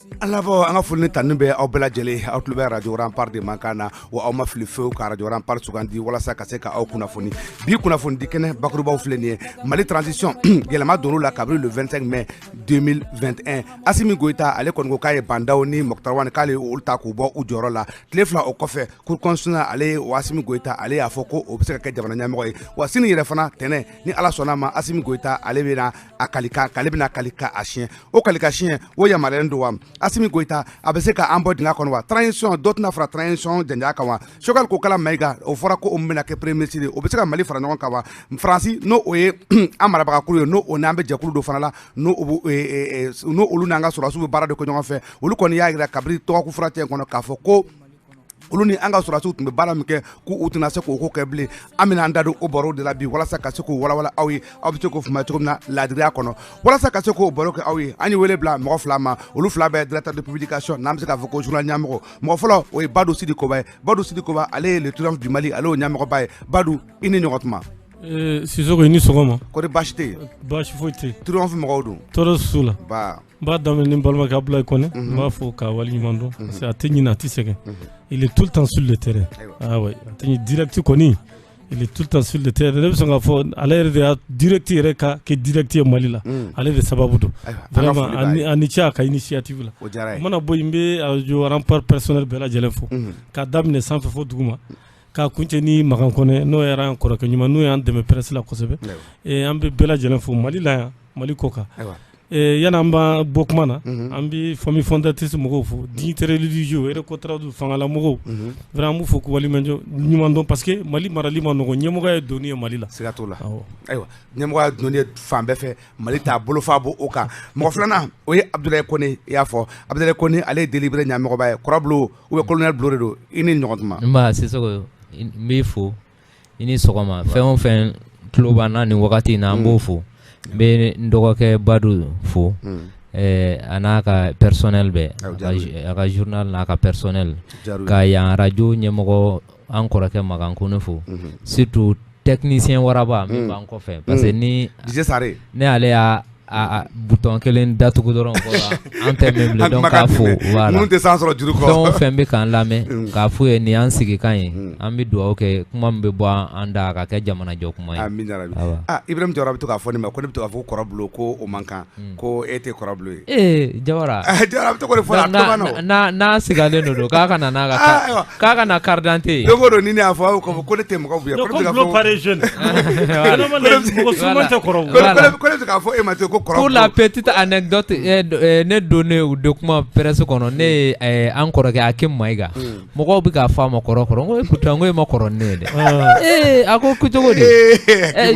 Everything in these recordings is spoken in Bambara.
An labɔ an ka foli ni tanu bɛ aw bɛɛ lajɛlen. Aw tulo bɛ Radio Rempart de mankan na wa. Aw ma fili fewu ka Radio Rempart sugandi walasa ka se ka aw kunnafoni. Bi kunnafoni di kɛnɛ bakurubaw filɛ nin ye: Mali transition, yɛlɛma donn'o la kabini le 25 mai 2021. Assimi Goïta, ale kɔni ko k'a ye Bah N'Daw ni Moctar Ouane, k'ale olu ta k'u bɔ u jɔyɔrɔ la. Tile 2 o kɔfɛ, cour constitutionnelle, ale ye o Assimi Goïta, ale y'a fɔ ko o bɛ se ka kɛ jamana ɲɛmɔgɔ ye. Wa sini yɛrɛ fana, tɛnɛ, ni Ala sɔnna ma, Assimi Goïta, ale bɛna a kalika, k'ale bɛna kalika a siɲɛ. O kalika siɲɛ o yamaruyalen don wa? Assimi Goïta, a bɛ se ka an bɔ dingɛ kɔnɔ wa? Transition dɔ tɛna fara transition janja kan wa? Choguel Kokalla Maïga, o fɔra ko o min bɛna kɛ premier ministre ye, o bɛ se ka Mali fara ɲɔgɔn kan wa? Faransi, n'o o ye an marabagakulu ye, n'o o n'an bɛ jɛkulu dɔ fana la, n'o n'o olu n'an ka sɔrɔdasiw bɛ baara de kɛ ɲɔgɔn fɛ, olu kɔni y'a jira kabini dɔgɔkun furancɛ in kɔnɔ k'a fɔ ko olu ni an ka sɔrɔdasiw tun bɛ baara min kɛ, k'u tɛna se k'o ko kɛ bilen. An bɛna an da don o baro de la bi walasa ka se k'o walawala aw ye, aw bɛ se k'o faamuya cogo min na laadiriya kɔnɔ. Walasa ka se k'o baro kɛ aw ye, an ye wele bila mɔgɔ fila ma. Olu fila bɛɛ directeur de publication, n'an bɛ se k'a fɔ ko journal ɲɛmɔgɔ. Mɔgɔ fɔlɔ, o ye Badou Sidi Koba ye. Badou Sidi Koba, ale ye Le Triomphe du Mali, ale y'o ɲɛmɔgɔba ye. Badou, i ni ɲɔgɔn tuma. Sisoko, i ni sɔgɔma. Kɔri baasi tɛ yen? Baasi foyi tɛ yen. Triomphe mɔgɔw don? Tɔɔrɔ su la. Ba. N b'a daminɛ ni n balimakɛ Abdoulaye Kone. N b'a fo k'a waleɲuman dɔn parce que a tɛ ɲinɛ, a tɛ sɛgɛn. Il est tout le temps sur le terrain. Ah ouais, a tɛ ɲinɛ direct kɔni, il est tout le temps sur le terrain. Ne bɛ sɔn k'a fɔ ale yɛrɛ de y'a direct yɛrɛ ka kɛ direct ye Mali la. Ale de sababu don. Vraiment, a ni ce a ka initiative la. O diyara ye. O mana bɔ yen, n bɛ Radio Rempart personnel bɛɛ lajɛlen fo. K'a daminɛ sanfɛ fo duguma. K'a kuncɛ ni Makan Kɔnɛ, n'o yɛrɛ y'an kɔrɔkɛ ɲuman, n'o y'an dɛmɛ presse la kosɛbɛ. An bɛ bɛɛ lajɛlen fo Mali la yan, Mali kɔ kan. Yani an b'a bɔ kuma na, an bɛ famille fondatrice mɔgɔw fo, dignitaires religieux, réconciliateurs, fangalamɔgɔw. Vraiment, an b'u fo k'u waleɲuman ɲuman dɔn parce que Mali marali ma nɔgɔn, ɲɛmɔgɔya ye doni ye Mali la. Siga t'o la. Ayiwa, ɲɛmɔgɔya doni ye fan bɛɛ fɛ, Mali t'a bolofa bɔ o kan. Mɔgɔ filanan, o ye Abdoulaye Kone. I y'a fɔ, Abdoulaye Kone, ale ye Délibéré ɲɛmɔgɔba ye. Kɔrɔbulo ou bien colonel Bulo de don. I ni ɲɔgɔn tuma. Nba Sisoko, n b'i fo, i ni sɔgɔma. Fɛn o fɛn tulo b'an na nin wagati in na, an b'o fo. N bɛ n dɔgɔkɛ Badou fo, a n'a ka personnel bɛɛ, a ka journal n'a ka personnel, ka yan radio ɲɛmɔgɔ, an kɔrɔkɛ Makan Kone fo, surtout technicien waraba min b'an kɔfɛ, parce que ni DJ Sare, ne ale y'a a bouton kelen datugu dɔrɔn, an tɛ mɛn bilen. Donc k'a fo, voilà. Minnu tɛ san sɔrɔ juru kɔ. Fɛn o fɛn bɛ k'an lamɛn, k'a f'u ye nin y'an sigikan ye. An bɛ dugawu kɛ, kuma min bɛ bɔ an da, a ka kɛ jamanajɔ kuma ye. Amina rabi. Ah, Ibrahim Jawara bɛ to k'a fɔ ne ma ko ne bɛ to k'a fɔ ko kɔrɔ ko o man kan, ko e tɛ kɔrɔ ye. Ee Jawara. Jawara bɛ to k'o de fɔ a tulo b'an na. N'a sigalen don k'a ka na n'a ka k'a ka na carte d'identité ye. Don o don ni ne y'a fɔ, aw k'a fɔ ko ne tɛ mɔgɔ bonya. Ko ne bɛ k'a fɔ jeune. Mɔgɔ surunman tɛ kɔrɔ. Ko ne bɛ k'a fɔ e ma ten ko kɔrɔ. Pour la petite anecdote, ne donnen u de kuma presse kɔnɔ, ne ye an kɔrɔkɛ Hakim Mayiga, mɔgɔw bɛ k'a fɔ a ma kɔrɔ kɔrɔ, n ko pourtant n ko e ma kɔrɔ ni ne ye dɛ. Ee, a ko cogo di?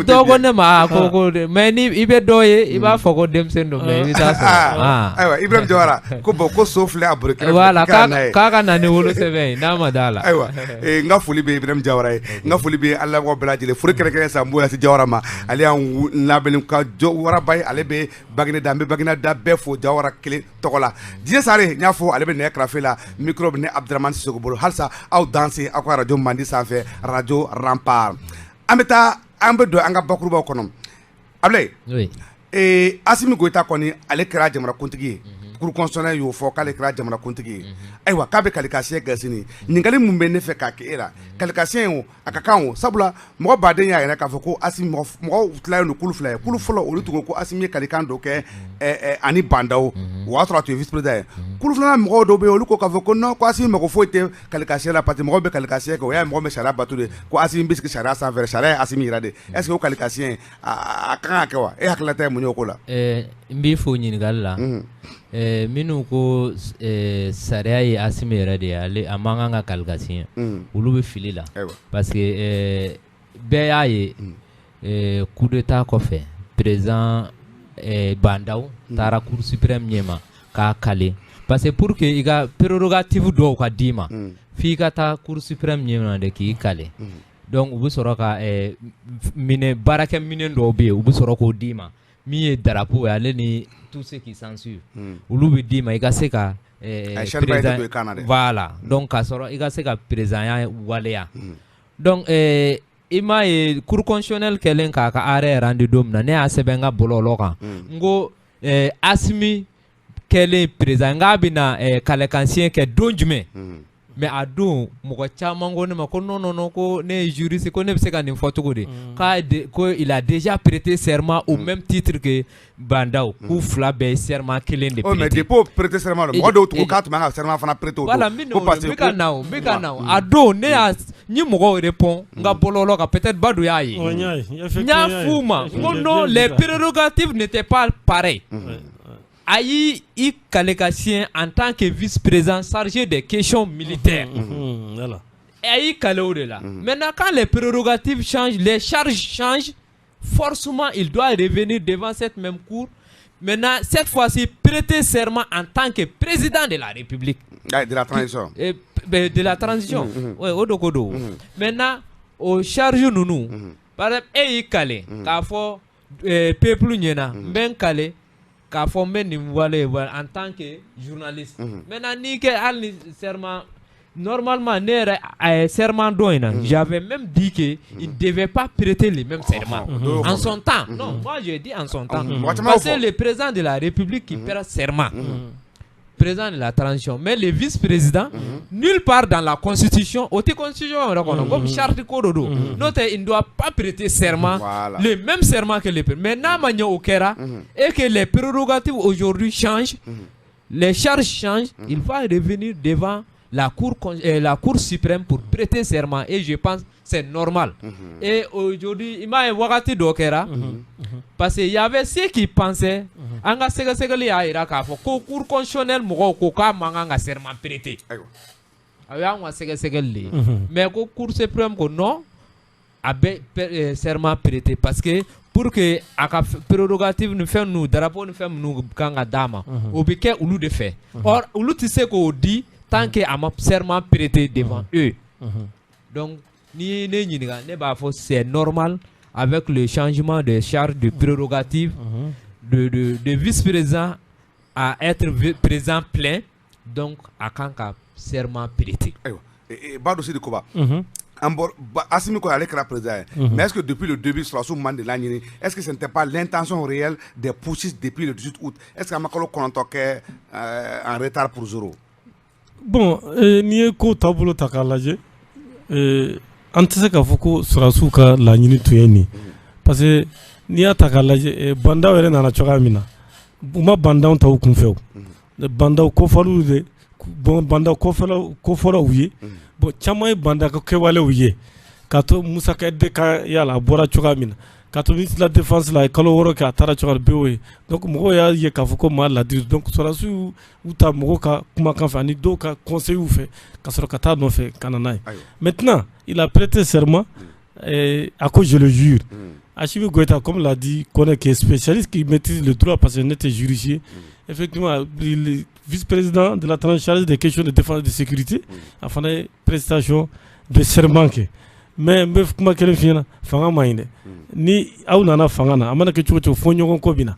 Dɔw ko ne ma ko mais ni i bɛ dɔ ye, i b'a fɔ ko denmisɛnnin don, mais i bɛ taa sɔrɔ. Ayiwa, Ibrahim Jawara ko bon, ko so filɛ a bolo kɛrɛfɛ. Voilà, k'a ka na ni wolosɛbɛn ye n'a ma d'a la. Ayiwa, n ka foli bɛ Ibrahim Jawara ye, n ka foli bɛ an lamɛnbagaw bɛɛ lajɛlen. Foli kɛrɛnkɛrɛn sa, n b'o lase Jawara ma. Ale y'an labɛnni ka jɔ waraba ye, ale bɛ Bagineda, an bɛ Bagineda bɛɛ fo Jawara kelen tɔgɔ la. Diɲɛ Sare, n y'a fɔ, ale bɛ nɛgɛ karafe la, micro bɛ ne Abdramane Sisoko bolo. Halisa aw danse aw ka radio mandi sanfɛ, Radio Rempart. An bɛ taa, an bɛ don an ka bakurubaw kɔnɔ. Abulaye, Assimi Goïta kɔni, ale kɛra jamanakuntigi ye. Cour constitutionnelle y'o fɔ k'ale kɛra jamanakuntigi ye. Ayiwa, k'a bɛ kalikasiyɛn kɛ sini. Ɲininkali mun bɛ ne fɛ k'a kɛ e la, kalikasiyɛn o, a ka kan o, sabula mɔgɔ baden y'a yɛrɛ k'a fɔ ko Assimi, mɔgɔw tilalen don kulu fila ye. Kulu fɔlɔ, olu tun ko ko Assimi ye kalikan dɔ kɛ ani Bah N'Daw, o y'a sɔrɔ a tun ye vice président ye. Kulu filanan mɔgɔw dɔw bɛ yen, olu ko k'a fɔ ko non, ko Assimi mako foyi tɛ kalikasiyɛn la, parce que mɔgɔw bɛ kalikasiyɛn kɛ, o y'a ye mɔgɔ min bɛ sariya bato de, ko Assimi bɛ sigi sariya sanfɛ, sariya ye Assimi yɛrɛ de. Est ce que o kalikasiyɛn, a kan ka kɛ wa? E hakilinata ye mun ye o ko la? N b'i fo ɲininkali la. Minnu ko sariya ye Assimi yɛrɛ de ye, ale a man kan ka kalikasiyɛn, olu bɛ fili la, parce que bɛɛ y'a ye coup d'état kɔfɛ, président Bah N'Daw taara cour suprême ɲɛma k'a kale, parce que pour que i ka prérogative dɔw ka d'i ma, f'i ka taa cour suprême ɲɛma de k'i kale. Donc u bɛ sɔrɔ ka minɛ, baarakɛ minɛn dɔw bɛ yen, u bɛ sɔrɔ k'o d'i ma, min ye drapeau ye, ale ni tout ce qui s'ensuit, olu bɛ d'i ma i ka se ka président, voilà, donc k'a sɔrɔ i ka se ka président waleya. Donc i m'a ye, cour constitutionnelle kɛlen k'a ka arrêt rendu don min na, ne y'a sɛbɛn n ka bɔlɔlɔ kan, n ko Assimi kɛlen président k'a bɛna kalekansiɲɛ kɛ don jumɛn? Mais a don, mɔgɔ caman ko ne ma ko non, non, non, ko ne ye juriste, ko ne bɛ se ka nin fɔ cogo di, k'a ko il a déjà prêté serment au même titre que Bah N'Daw, k'u fila bɛɛ ye serment kelen de prêté. Mais depuis o prêté serment, mɔgɔ dɔw tun ko k'a tun man ka serment fana prêté o don. Voilà, n bɛ ka na o, n bɛ ka na o. A don, ne y'a n ye mɔgɔw répond n ka bɔlɔlɔ kan, peut-être Badou y'a ye. N y'a f'u ma n ko non, les prérogatives n'étaient pas pareilles. A y'i i kale ka siɲɛ en tant que vice-président chargé des questions militaires. Voilà. A y'i kale o de la. Maintenant, quand les prérogatives changent, les charges changent, forcément il doit revenir devant cette même cour. Maintenant, cette fois-ci, prêter serment en tant que président de la République. De la transition. De la transition. Oui, o de ko don. Maintenant, o charge ninnu, par exemple, e y'i kale k'a fɔ peuple ɲɛna, n bɛ n kale k'a fɔ n bɛ nin wale en tant que journaliste. Maintenant, n'i kɛ hali ni serment, normalement, ne yɛrɛ serment dɔ in na, j'avais même dit que il ne devait pas prêter le même serment en son temps. Non, moi j'ai dit en son temps. Parce que le président de la République qui prête serment, président de la transition, mais le vice-président, nulle part dans la constitution, o tɛ constitution yɛrɛ kɔnɔ, comme charte ko de don. N'o tɛ, il ne doit pas prêter serment, le même serment que le président. Mais n'a ma ɲɛ o kɛra, et que les prérogatives aujourd'hui changent, les charges changent, il va revenir devant la cour suprême pour prêter serment, et je pense c'est normal. Et aujourd'hui, i m'a ye wagati dɔ kɛra, parce que y avait ceux qui pensaient, an ka sɛgɛsɛgɛli y'a jira k'a fɔ ko cour constitutionnelle mɔgɔw ko k'a man kan ka serment prêter. A y'anw ka sɛgɛsɛgɛli de ye. Mais ko cour suprême ko non, a bɛ serment prêter parce que pour que a ka prérogative ni fɛn ninnu, drapeau ni fɛn minnu kan ka d'a ma, o bɛ kɛ olu de fɛ. Or olu tɛ se k'o di tant que a ma serment prêter devant eux. Donc n'i ye ne ɲininka, ne b'a fɔ c'est normal avec le changement de charge de prérogative de vice-président à être président plein, donc a kan ka serment prêter. Ayiwa, Badou Sidi Koba, an bɔr Assimi ko ale kɛra président ye, mais est-ce que depuis le début sɔrɔdasiw man de laɲini? Est-ce que ce n'était pas l'intention réelle des putschistes depuis le 18 août? Est-ce que an ma kalo 9 kɛ en retard pour zéro? Bon, n'i ye ko taabolo ta k'a lajɛ, an tɛ se k'a fɔ ko sɔrɔdasiw ka laɲini tun ye nin, parce que n'i y'a ta k'a lajɛ, Bah N'Daw yɛrɛ nana cogoya min na, u ma Bah N'Daw ta u kun fɛ, o Bah N'Daw kofɔliw de, bon, Bah N'Daw kofɔlaw kofɔlaw ye, bon, caman ye Bah N'Daw ka kɛwalew ye k'a to Musa ka yala a bɔra cogoya min na, k'a to ministre de la défense la, a ye kalo 6 kɛ, a taara cogoya bɛɛ y'o ye. Donc mɔgɔw y'a ye k'a fɔ ko maa ladiri, donc sɔrɔdasiw y'u ta mɔgɔw ka kumakan fɛ ani dɔw ka conseils fɛ ka sɔrɔ ka taa nɔfɛ ka na n'a ye. Maintenant, il a prêté serment, a ko je le jure. Assimi Goïta, comme l'a dit Koné, qui est spécialiste, qui maîtrise le droit, parce que ne tɛ juriste ye, effectivement, le vice-président de la transition chargé des questions de défense et de sécurité, a fana ye prestation de serment kɛ. Mais n bɛ kuma kelen f'i ɲɛna, fanga man ɲi dɛ. Ni aw nana fanga na, a mana kɛ cogo cogo, fɔ ɲɔgɔn kɔ bɛ na.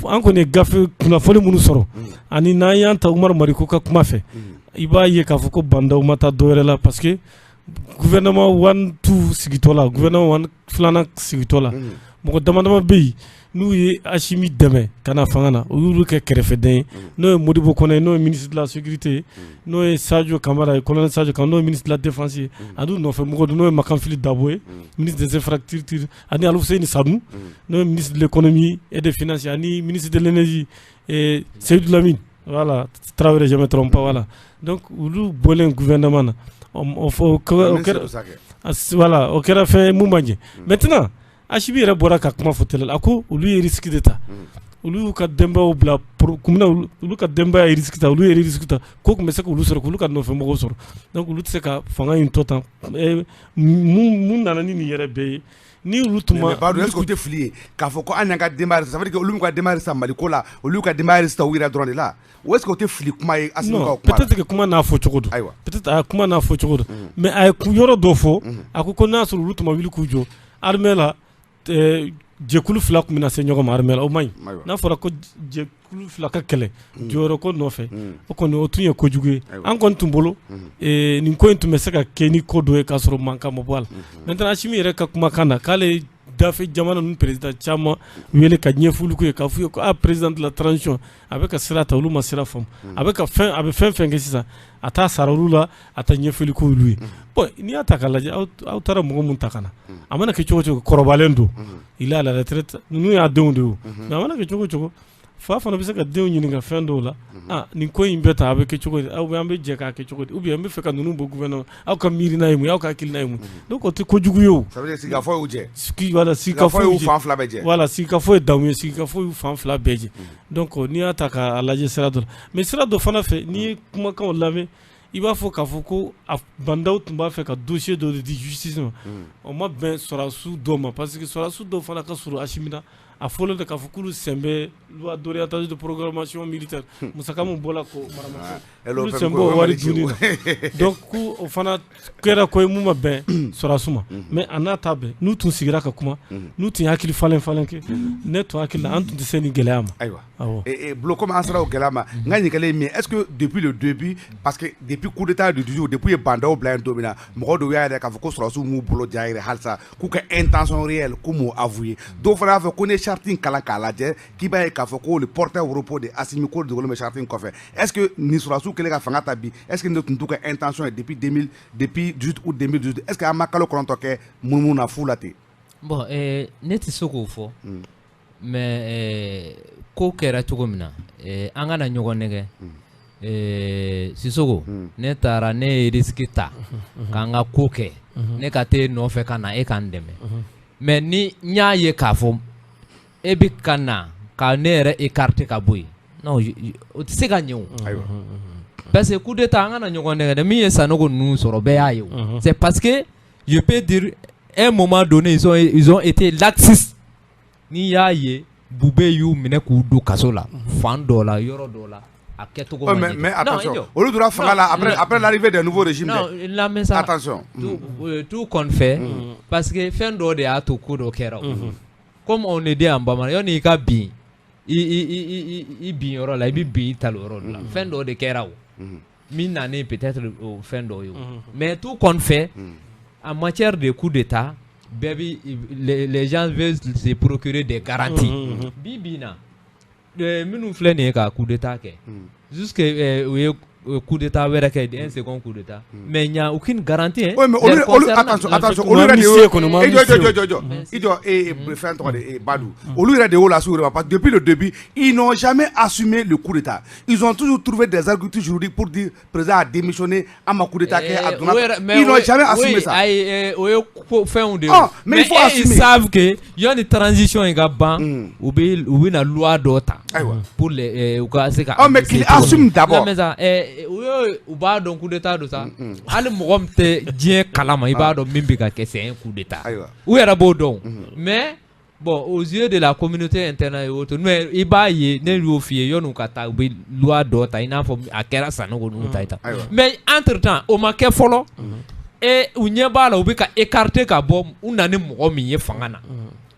An kɔni ye gafe kunnafoni minnu sɔrɔ, ani n'an y'an ta Umaru Mariko ka kuma fɛ, i b'a ye k'a fɔ ko Bah N'Daw ma taa dɔwɛrɛ la, parce que gouvernement one two sigitɔ la, gouvernement one filanan sigitɔ la, mɔgɔ dama dama bɛ yen n'u ye Assimi dɛmɛ ka na fanga na, o y'olu kɛ kɛrɛfɛden ye, n'o ye Modibo Kɔnɛ ye, n'o ye ministre de la sécurité ye, n'o ye Sadio Kamara ye, colonel Sadio Kamara, n'o ye ministre de la défense ye, ani u nɔfɛ mɔgɔ n'o ye Makan Dabo ye, ministre des infrastructures, ani Alfousseyni Sanou, n'o ye ministre de l'économie et des finances, ani ministre de l'énergie Seydou Lamine, voilà, Traoré, je me trompe pas, voilà. Donc olu bɔlen gouvernement na, o kɛra, voilà, o kɛra fɛn mun ma ɲɛ. Maintenant, Assimi yɛrɛ bɔra ka kuma fɔ télé la, a ko olu ye risque de ta, olu y'u ka denbayaw bila kunna, olu ka denbaya ye risque ta, olu ye risque ta, ko tun bɛ se k'olu sɔrɔ, k'olu ka nɔfɛ mɔgɔw sɔrɔ. Donc olu tɛ se ka fanga in tɔ tan. Mun nana ni nin yɛrɛ bɛɛ ye, ni olu tun ma Mais Badou, est-ce que o tɛ fili ye k'a fɔ ko an y'an ka denbaya, ça veut dire que olu m'u ka denbaya sa Maliko la, olu ka denbaya sa u yɛrɛ dɔrɔn de la, ou est-ce que o tɛ fili kuma ye Assimi ka o kuma la? Peut-être que kuma n'a fɔ cogo don. Ayiwa. Peut-être a kuma n'a fɔ cogo don, mais a ye yɔrɔ dɔ fɔ, a ko ko n'a sɔrɔ olu tun ma wuli k'u jɔ armée la, jɛkulu fila tun bɛna se ɲɔgɔn ma armée la, o man ɲi. N'a fɔra ko jɛkulu fila ka kɛlɛ jɔyɔrɔ ko nɔfɛ, o kɔni o tun ye kojugu ye. An kɔni tun bolo nin ko in tun bɛ se ka kɛ ni ko dɔ ye k'a sɔrɔ mankan ma bɔ a la. Maintenant, Assimi yɛrɛ ka kumakan na k'ale dafɛ jamana ninnu président caman wele ka ɲɛfɔli k'u ye, k'a f'u ye ko a président de la transition, a bɛ ka sira ta, olu ma sira faamu. A bɛ ka fɛn, a bɛ fɛn fɛn kɛ sisan, a t'a sara olu la, a tɛ ɲɛfɔli k'olu ye. Bon, n'i y'a ta k'a lajɛ, aw taara mɔgɔ mun ta ka na, a mana kɛ cogo cogo, kɔrɔbalen don, il est à la retraite, ninnu y'a denw de ye o. Mais a mana kɛ cogo cogo, fa fana bɛ se ka denw ɲininka fɛn dɔw la: ah, nin ko in bɛ tan, a bɛ kɛ cogo di? Aw an bɛ jɛ k'a kɛ cogo di? Ou bien an bɛ fɛ ka ninnu bɔ gouvernement, aw ka miirina ye mun ye? Aw ka hakilina ye mun? Donc o tɛ kojugu ye o. Ça veut dire sigikafɔ y'u jɛ. Voilà, sigikafɔ y'u fan fila bɛɛ jɛ. Voilà, sigikafɔ ye damu ye, sigikafɔ y'u fan fila bɛɛ jɛ. Donc n'i y'a ta k'a lajɛ sira dɔ la, mais sira dɔ fana fɛ, n'i ye kumakanw lamɛn, i b'a fɔ k'a fɔ ko a Bah N'Daw tun b'a fɛ ka dossier dɔ de di justice ma. O ma bɛn sɔrɔdasiw dɔw ma, parce que sɔrɔdasiw dɔw fana ka surun Assimi na. A fɔlen de k'a fɔ k'olu sen bɛ loi d'orientation de programmation militaire, musaka min bɔra ko maramafɛn, olu sen b'o wari dunni na. Donc ko o fana kɛra ko ye mun ma bɛn sɔrɔdasiw ma. Mais a n'a ta bɛɛ, n'u tun sigira ka kuma, n'u tun ye hakili falen falen kɛ, ne tun hakili la, an tun tɛ se nin gɛlɛya ma. Ayiwa. Awɔ. Bulo, komi an sera o gɛlɛya ma, n ka ɲininkali ye min ye, est-ce que depuis le début, parce que depuis coup d'état du 18, depuis ye Bah N'Daw bila yen don min na, mɔgɔw dɔw y'a yɛrɛ k'a fɔ ko sɔrɔdasiw m'u bolo diya yɛrɛ halisa, k'u ka intention réelle k'u m'o avouer. Dɔw fana y'a fɔ ko ne ye charte in kalan k'a lajɛ, k'i b'a ye k'a fɔ ko le porteur propos de Assimi, ko dogolen bɛ charte in kɔfɛ. Est-ce que nin sɔrɔdasiw kɛlen ka fanga ta bi, est-ce que ne tun t'u ka intention ye depuis 2000, depuis 18 août 2018? Est-ce que an ma kalo 9 kɛ munumunu na fu la ten? Bon, ne tɛ se k'o fɔ, mais ko kɛra cogo min na, an kana ɲɔgɔn nɛgɛ. Sisoko, ne taara, ne ye risque ta k'an ka ko kɛ, ne ka t'e nɔfɛ ka na e k'an dɛmɛ. Mais ni n y'a ye k'a fɔ e bɛ ka na ka ne yɛrɛ écarter ka bɔ yen, non, o tɛ se ka ɲɛ o. Parce que coup d'état, an kana ɲɔgɔn nɛgɛ dɛ, min ye Sanogo ninnu sɔrɔ, bɛɛ y'a ye o. C'est parce que je peux dire, un moment donné, ils ont été laxistes. N'i y'a ye Bube y'u minɛ k'u don kaso la, fan dɔ la, yɔrɔ dɔ la, a kɛcogo ma mais, ɲɛ. Mais attention, olu donna fanga la après l'arrivée des nouveaux régimes. Non, lamɛn sa. Attention. Tout compte fait, parce que fɛn dɔ de y'a to ko dɔ kɛra o. Comme on est dit en bamanan, yanni i ka bin i bin yɔrɔ la, i bɛ bin i talo yɔrɔ de la. Fɛn dɔ de kɛra o. Min nanen peut-être o fɛn dɔ ye o. Mais tout compte fait, en matière de coup d'état, bɛɛ bi les gens veulent se procurer des garanties. Bi bi in na, minnu filɛ nin ye ka coup d'état kɛ, jusque u ye coup d'état wɛrɛ kɛ, un second coup d'état, mais il n'y a aucune garantie, hein. Oui, mais olu, attention, attention, olu yɛrɛ de y'o, i jɔ, jɔ, jɔ, jɔ, i jɔ, fɛn tɔgɔ de, Badou, olu yɛrɛ de y'o lase u yɛrɛ ma, parce que depuis le début, ils n'ont jamais assumé le coup d'état. Ils ont toujours trouvé des arguments juridiques pour dire président a démissionné, an ma coup d'état kɛ, a donna. Ils n'ont jamais assumé ça. Ayi, o ye ko fɛnw de ye. Mais il faut assumer. Ils savent que yanni transition in ka ban, u bɛ na loi dɔ ta. Pour les u ka se ka. Oh, mais qu'il assume d'abord. Mais ça, u ye, u b'a dɔn coup d'état don sa. Hali mɔgɔ min tɛ diɲɛ kalama, i b'a dɔn min bɛ ka kɛ, c'est un coup d'état. U yɛrɛ b'o dɔn. Mais bon, aux yeux de la communauté internationale et autres, mais i b'a ye, ne y'o f'i ye, yan'u ka taa, u bɛ loi dɔ ta, i n'a fɔ a kɛra Sanogo ninnu ta ye tan. Mais entre temps, o ma kɛ fɔlɔ. Et u ɲɛ b'a la, u bɛ ka écarter ka bɔ, u na ni mɔgɔ min ye fanga na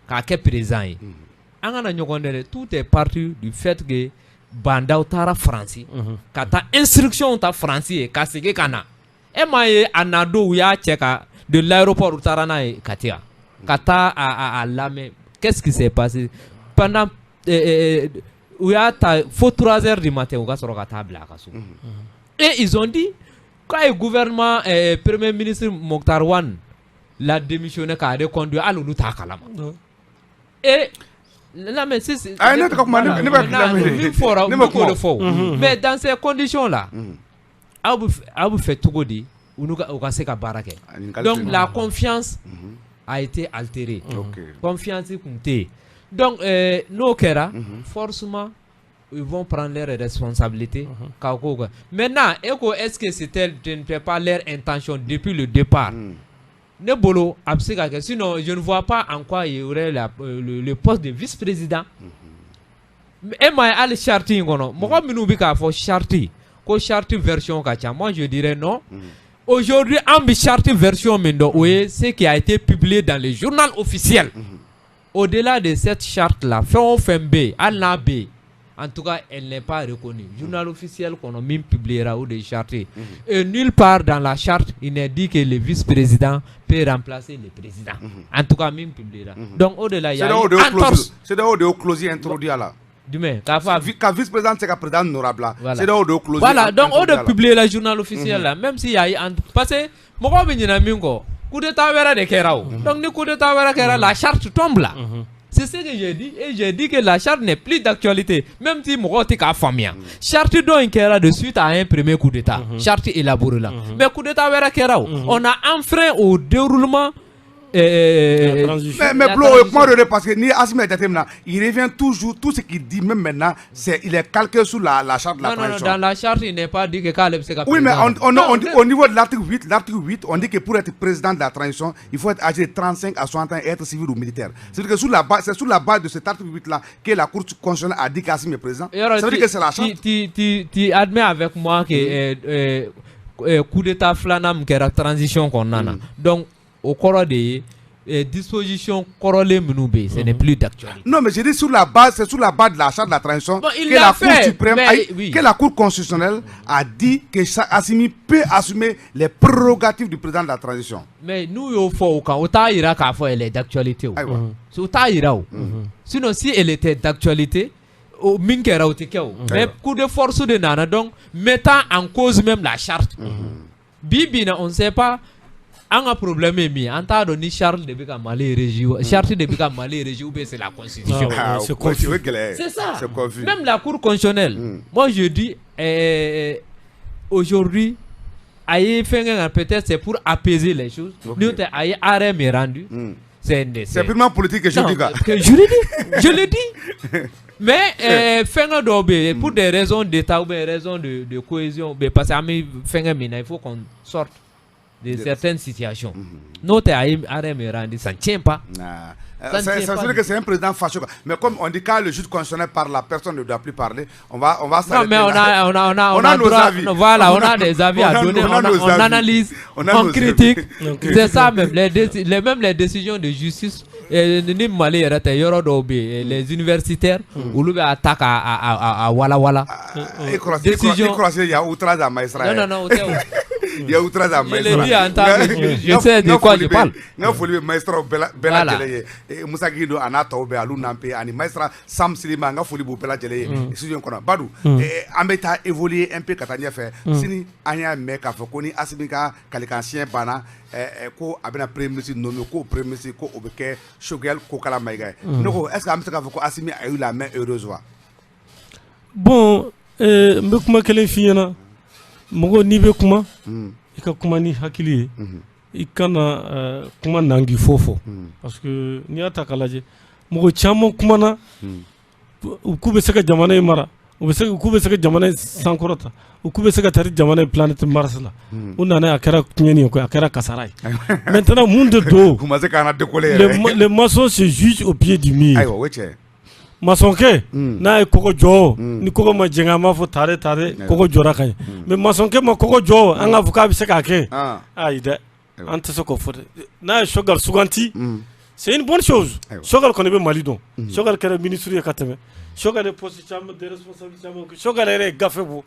k'a kɛ président ye. An kana ɲɔgɔn dɛ, tout est parti du fait que Bah N'Daw taara Faransi ka taa instruction ta Faransi ye ka segin ka na. E m'a ye, a na don, u y'a cɛ ka de l'aéroport, u taara n'a ye Kati yan ka taa a lamɛn. Qu'est-ce qui s'est passé pendant u y'a ta fo 3 heures du matin, u ka sɔrɔ ka taa bila a ka so. Et ils ont dit k'a ye gouvernement, premier ministre Moctar Ouane la démissionné k'a reconduit, hali olu t'a kalama. Et non, mais c'est Ah, ne tɛ ka kuma, ne bɛ lamɛn. Min fɔra, ne bɛ k'o de fɔ o. Mais dans ces conditions là, aw bɛ fɛ cogo di u ka se ka baara kɛ? Donc la confiance a été altérée. Confiance tun tɛ yen. Donc n'o kɛra, forcément ils vont prendre leurs responsabilités k'a ko kɛ. Maintenant, e ko est-ce que c'était, ce n'était pas leur intention depuis le départ? Ne bolo, a bɛ se ka kɛ, sinon je ne vois pas en quoi il y aurait le poste de vice-président. E m'a ye, hali charte in kɔnɔ, mɔgɔ minnu bɛ k'a fɔ charte, ko charte version ka ca, moi je dirais non. Aujourd'hui, an bɛ charte version min dɔn, o ye ce qui a été publié dans le journal officiel. Au-delà de cette charte là, fɛn o fɛn bɛ yen, hali n'a bɛ yen, En tout cas, elle n'est pas reconnue. Journal officiel qu'on a même publié ou des chartes. Et nulle part dans la charte, il n'est dit que le vice-président peut remplacer le président. En tout cas, même publié. Donc, au-delà, il y a une entorse. C'est là où de clause introduit là. Du même. Quand vice-président, c'est qu'un président honorable. C'est là où de clause. Voilà, donc, au de publier le journal officiel là, même s'il y a eu. Parce que, moi, coup d'état de kɛra o. Donc ni coup d'état wɛrɛ kɛra, la charte tombe là. C'est ce que j'ai dit, et j'ai dit que la charte n'est plus d'actualité, même si mɔgɔw tɛ k'a faamuya. Charte dɔ in kɛra de suite à un premier coup d'état, charte élaborée là. Mais coup d'état wɛrɛ kɛra o, on a enfreint au déroulement. Mais Blo, comment de parce que ni Assimi jateminɛ, il revient toujours, tout ce qu'il dit même maintenant, c'est il est calqué sur la charte de la transition. Non, dans la charte, il n'est pas dit que k'ale bɛ se ka Oui, mais au niveau de l'article 8, l'article 8, on dit que pour être président de la transition, il faut être âgé de 35 à 60 ans et être civil ou militaire. C'est-à-dire que c'est sur la base de cet article 8 là que la Cour constitutionnelle a dit qu'Assimi est président. Ça veut dire que c'est la charte. Tu admets avec moi que coup d'état filanan min kɛra transition kɔnɔna na. Donc au kɔrɔ de ye disposition kɔrɔlen minnu bɛ yen, ce n'est plus d'actualité. Non, mais j'ai dit sur la base, c'est sur la base de la charte de la transition bon, il que la fait, Cour suprême, mais, oui, que la Cour constitutionnelle a dit que Assimi peut assumer les prérogatives du président de la transition. Mais nous y'o fɔ o kan, o t'a yira k'a fɔ elle est d'actualité o. O t'a yira o. Sinon si elle était d'actualité, o min kɛra o tɛ kɛ o. Mais coup de force de nana, donc mettant en cause même la charte. Bi bi na on ne sait pas. An ka problème ye min ye, an t'a dɔn ni charte de bɛ ka Mali régi, charte de bɛ ka Mali régi ou bien c'est la constitution. C'est confus. C'est ça. Même la Cour constitutionnelle. Moi je dis aujourd'hui, a ye fɛn kɛ peut-être c'est pour apaiser les choses. N'o tɛ a ye arrêt min rendu. C'est purement politique et juridique. Juridique, je le dis. Mais fɛn dɔw bɛ yen pour des raisons d'État ou bien raisons de cohésion, parce que an bɛ fɛn min na, il faut qu'on sorte de certaines situations. N'o tɛ a ye arrêt min rendu, ça ne tient pas. Ça veut dire que c'est un président fâcheux. Mais comme on dit quand le juge constitutionnel parle, la personne ne doit plus parler. On va s'arrêter. Non, mais on a nos avis. Voilà, on a des avis à donner. On analyse, on critique. C'est ça même. Même les décisions de justice, ni Mali yɛrɛ tɛ, yɔrɔ dɔw bɛ yen, les universitaires, olu bɛ a ta k'a wala wala. Décision. Il y a outrage à magistrat. Non, non, non, o tɛ o. Il y a outrage à magistrat. Je l'ai dit en temps, je sais de quoi je parle. N ka foli bɛ magistrat bɛɛ lajɛlen ye. Musa Gindo a n'a tɔw bɛɛ alu Nanpe ani magistrat Sam Silima, n ka foli b'u bɛɛ lajɛlen ye studio in kɔnɔ. Badou, an bɛ taa évoluer un peu ka taa ɲɛfɛ. Sini an y'a mɛn k'a fɔ ko ni Assimi ka kalikan siɲɛ banna, ko a bɛna premier ministre nommer, ko premier ministre ko o bɛ kɛ Choguel Kokala Maïga ye. Ne ko est ce que an bɛ se k'a fɔ ko Assimi a eu la main heureuse wa? Bon, n bɛ kuma kelen f'i ɲɛna. Mɔgɔ n'i bɛ kuma, i ka kuma ni hakili ye. I kana kuma nangi fɔ fɔ, parce que n'i y'a ta k'a lajɛ, mɔgɔ caman kumana u k'u bɛ se ka jamana in mara, u bɛ se k'u bɛ se ka jamana in sankɔrɔta, u k'u bɛ se ka taa ni jamana in planète Mars la. U nana, a kɛra tiɲɛni ye koyi, a kɛra kasara ye. Maintenant mun de don? U ma se k'an décoller yɛrɛ. Le maçon se juge au pied du mur. Ayiwa, o ye tiɲɛ ye. Maçonkɛ n'a ye kɔgɔ jɔ, ni kɔgɔ ma jɛngɛ, an b'a fɔ tare tare kɔgɔ jɔra ka ɲɛ. Mais maçonkɛ ma kɔgɔ jɔ, an k'a fɔ k'a bɛ se k'a kɛ, ayi dɛ, an tɛ se k'o fɔ dɛ. N'a ye Choguel suganti, c'est une bonne chose. Choguel kɔni bɛ Mali dɔn. Choguel kɛra ministre ye ka tɛmɛ. Choguel ye poste caman de responsabilité caman kɛ. Choguel yɛrɛ ye gafe bɔ,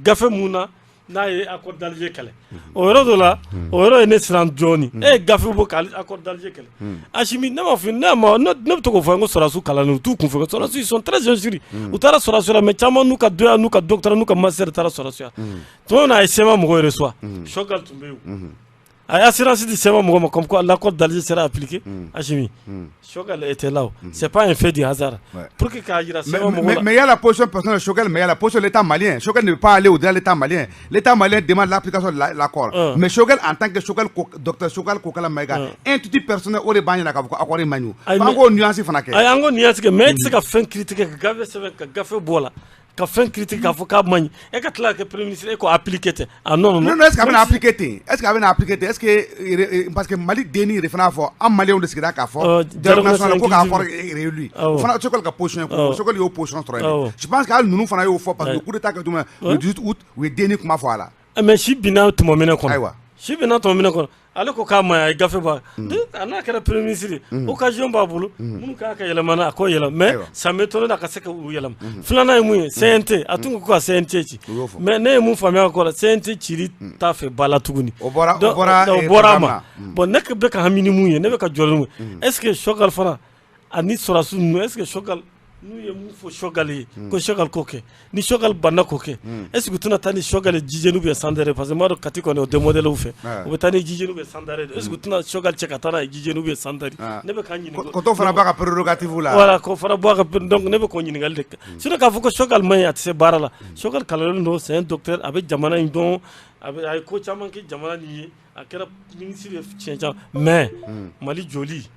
gafe mun na n'a ye accord d'Alger kɛlɛ. O yɔrɔ dɔ la, o yɔrɔ ye ne siran dɔɔni. E ye gafe bɔ ka accord d'Alger kɛlɛ. Assimi, ne m'a fɔ ne ma, ne bɛ to k'o fɔ n ko sɔrɔdasiw kalannen u t'u kun fɛ. Sɔrɔdasiw, ils sont très instruits. U taara sɔrɔdasiya la, mais caman n'u ka doya n'u ka doctorat n'u ka master taara sɔrɔdasiya. Tuma min na a ye CMA mɔgɔw reçoit, Choguel tun bɛ yen. A ye assurance di CMA mɔgɔw ma comme quoi l'accord d'Alger sera appliqué. Assimi, Choguel était là. C'est pas un fait du hasard. Pour que k'a jira CMA mɔgɔw la. Mais il y a la position personnelle de Choguel, mais il y a la position de l'État malien. Choguel ne peut pas aller au-delà de l'État malien. L'État malien demande l'application de l'accord. Mais Choguel, en tant que Choguel, docteur Choguel Kokala Maïga, institut personnel o de b'an ɲɛna k'a fɔ ko accord in man ɲi. F'an k'o nuance fana kɛ. Ayi, an k'o nuance kɛ, mais e tɛ se ka fɛn critiquer, ka gafe sɛbɛn, ka gafe bɔ a la, ka fɛn critique k'a fɔ k'a man ɲi, e ka tila ka kɛ premier ministre, e k'o appliquer ten. Ah non, non. Non, non, est-ce que a bɛna appliquer ten? Est-ce que a bɛna appliquer ten? Est-ce que parce que Mali denni de fana fɔ, an maliyɛnw de sigira k'a fɔ dialogue national ko k'a accord réélu. O fana Choguel ka position ye, Choguel y'o position sɔrɔ yen. Je pense que hali ninnu fana y'o fɔ parce que coup d'état kɛ tuma le 18 août, u ye denni kuma fɔ a la. Mais si binna tuma minɛ kɔnɔ. Ayiwa. Si bɛna tɔ minɛ kɔnɔ, ale ko k'a ma a ye gafe bɔ a n'a kɛra premier ministre, occasion b'a bolo minnu kan ka yɛlɛma, a k'o yɛlɛma. Mais ça m'étonne a ka se ka u yɛlɛma. Filanan ye mun ye? CNT, a tun ko ka CNT ci, mais ne ye mun faamuya a ko la, CNT cili t'a fɛ ba la tuguni. O bɔra. O bɔra a ma. Bon, ne bɛ ka hami ni mun ye, ne bɛ ka jɔrɔ ni mun ye, est ce que Choguel fana ani sɔrɔdasi ninnu, est ce que Choguel n'u ye mun fɔ Choguel ye ko Choguel k'o kɛ, ni Choguel banna k'o kɛ, est ce que u tɛna taa ni Choguel ye Djidjeni ou bien Sandaré? Parce que n b'a dɔn Kati kɔni o démodélé fɛ, u bɛ taa ni Djidjeni ou bien Sandaré. Est ce que u tɛna Choguel cɛ ka taa n'a ye Djidjeni ou bien Sandaré? Ne bɛ ka ɲininka. Ko t'o fana bɔ a ka prérogative la. Voilà, k'o fana bɔ a ka. Donc ne bɛ k'o ɲininkali de kɛ. Sinon k'a fɔ ko Choguel man ɲi, a tɛ se baara la, Choguel kalannen don, c'est un docteur, a bɛ jamana in dɔn, a bɛ a ye ko caman kɛ jamana nin ye, a kɛra ministre ye siɲɛ caman. Mais Mali joli,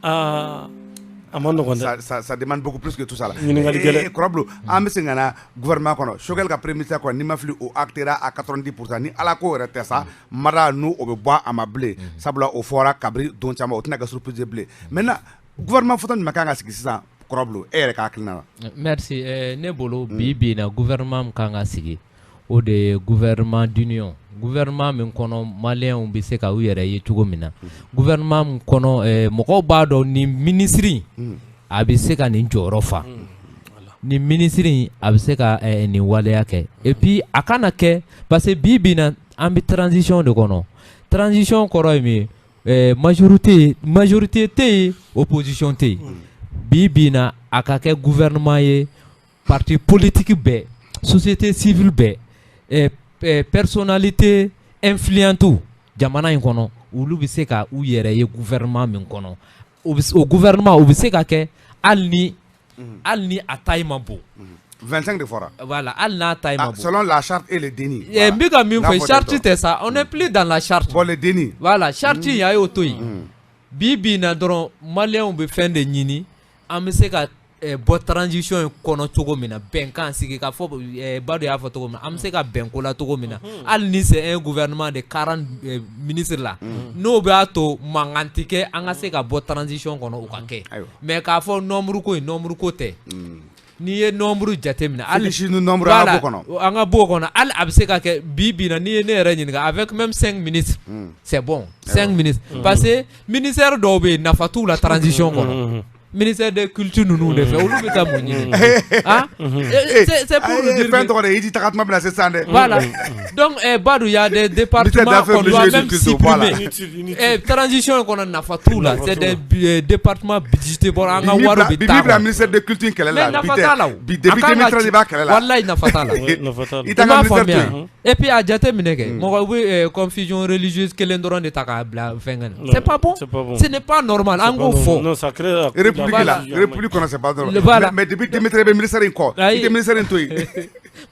aa, a ma nɔgɔn dɛ. Ça demande beaucoup plus que tout ça là. Ɲininkali gɛlɛn. Kɔrɔbolo, an bɛ segin ka na gouvernement kɔnɔ. Choguel ka premier ministre kɔnɔ, n'i ma fili, o actera à 90%. Ni Ala ko yɛrɛ tɛ sa, mara n'o o bɛ bɔ a ma bilen, sabula o fɔra kabiri don caman, o tɛna kɛ surprise ye bilen. Maintenant, gouvernement fɔtɔ jumɛn kan ka sigi sisan, Kɔrɔbolo, e yɛrɛ ka hakilina la? Merci. Ne bolo, bi bi in na, gouvernement min kan ka sigi, o de ye gouvernement d'union, gouvernement min kɔnɔ maliyɛnw bɛ se ka u yɛrɛ ye cogo min na, gouvernement min kɔnɔ mɔgɔw b'a dɔn nin minisiri a bɛ se ka nin jɔyɔrɔ fa, nin minisiri a bɛ se ka nin waleya kɛ. Et puis a kana kɛ, parce que bi bi in na an bɛ transition de kɔnɔ. Transition kɔrɔ ye min ye, majorité tɛ yen, opposition tɛ yen. Bi bi in na, a ka kɛ gouvernement ye parti politique bɛɛ, société civile bɛɛ, personnalité influente jamana in kɔnɔ, olu bɛ se ka u yɛrɛ ye gouvernement min kɔnɔ, o gouvernement o bɛ se ka kɛ hali ni a taille ma bon. 25 de fɔra. Voilà, hali n'a taille ma bon. Selon la charte et le déni. N bɛ ka min fɔ, charte tɛ sa, on n'est plus dans la charte. Bon, le déni. Voilà, charte in a y'o to yen. Bi bi in na dɔrɔn, maliyɛnw bɛ fɛn de ɲini, an bɛ se ka bɔ transition in kɔnɔ cogo min na, bɛnkan sigi ka fɔ, Badu y'a fɔ cogo min na, an bɛ se ka bɛn ko la cogo min na, hali ni c'est un gouvernement de 40 ministres la, n'o b'a to mankan tɛ kɛ, an ka se ka bɔ transition kɔnɔ, o ka kɛ. Mais k'a fɔ nombre ko in, nombre ko tɛ. N'i ye nombre jateminɛ, hali nombre, an ka b'o kɔnɔ. An ka b'o kɔnɔ. Hali a bɛ se ka kɛ bi bi in na, n'i ye ne yɛrɛ ɲininka, avec même 5 ministres, c'est bon, 5 ministres, parce que ministère dɔw bɛ yen, nafa t'u la transition kɔnɔ. Ministère de culture ninnu de fɛ, olu bɛ taa mun ɲini? Ah, c'est pour dire fɛn tɔgɔ de i taga tuma bɛna se sisan dɛ. Voilà, donc Badou, il y a des départements qu'on doit même supprimer. Transition in kɔnɔ, nafa t'u la, c'est des départements budgétivores, an ka wari bɛ taa. Bi bila ministère de culture kɛlɛ la. Mais nafa t'a la o. Bi depuis 2013 i b'a kɛlɛ la. Walayi, nafa t'a la. I t'a ka ministère to yen. Et puis a jateminɛ kɛ, mɔgɔ bɛ confusion religieuse kelen dɔrɔn de ta k'a bila fɛn kɔnɔ. C'est pas bon, ce n'est pas normal, an k'o fɔ. Non, ça crée République la, République kɔnɔ, c'est pas normal. Voilà. Mais depuis 2013 bɛ ministère in kɔ, i tɛ ministère in to yen.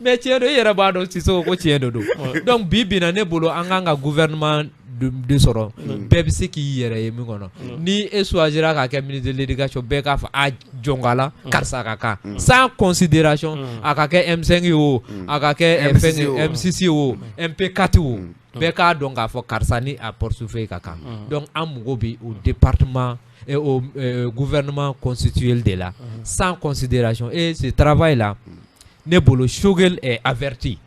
Mais tiɲɛ don, i yɛrɛ b'a dɔn Sisoko ko tiɲɛ de don. Donc bi bi in na, ne bolo, an kan ka gouvernement de sɔrɔ bɛɛ bɛ se k'i yɛrɛ ye min kɔnɔ. Ni e choisira ka kɛ ministre de l'éducation, bɛɛ k'a fɔ a jɔnkala karisa ka kan, sans considération, a ka kɛ M5 ye o, a ka kɛ fɛn M6 ye o, MP4 o, bɛɛ k'a dɔn k'a fɔ karisa ni a portefeuille ka kan. Donc an mago bɛ o département et au gouvernement constitué de la, sans considération. Et ce travail là, ne bolo, Choguel est averti,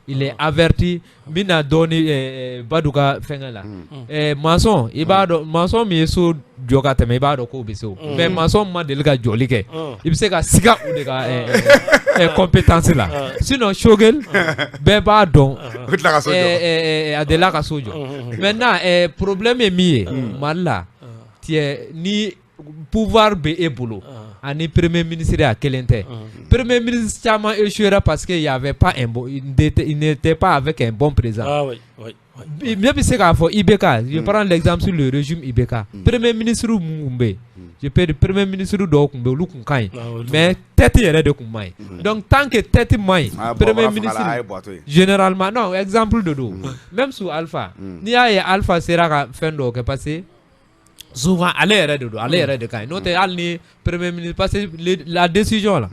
il est averti. N bɛna dɔɔni Badou ka fɛngɛ la. Maçon, i b'a dɔn, maçon min ye so jɔ ka tɛmɛ, i b'a dɔn k'o bɛ se o. Mais maçon ma deli ka jɔli kɛ, i bɛ se ka siga o de ka compétence la. Sinon Choguel, bɛɛ b'a dɔn a delila ka so jɔ. Maintenant, problème ye min ye Mali la, tiɲɛ ni pouvoir bɛ e bolo ani premier ministre a kelen tɛ. Premier ministre caman échouera parce que il y avait pas un bon, il n'était pas avec un bon président. Ah oui, oui. Ne bɛ se k'a fɔ IBK, je prends l'exemple sur le régime IBK, premier ministre mun tun bɛ yen, je peux dire premier ministre dɔw tun bɛ yen, olu tun ka ɲi, mais tête yɛrɛ de tun man ɲi. Donc tant que tête man ɲi, premier ministre généralement, non, exemple de don. Même sous Alpha, n'i y'a ye Alpha sera ka fɛn dɔw kɛ, parce que souvent ale yɛrɛ de don, ale yɛrɛ de ka ɲi. N'o tɛ, hali ni premier ministre, parce que la décision là,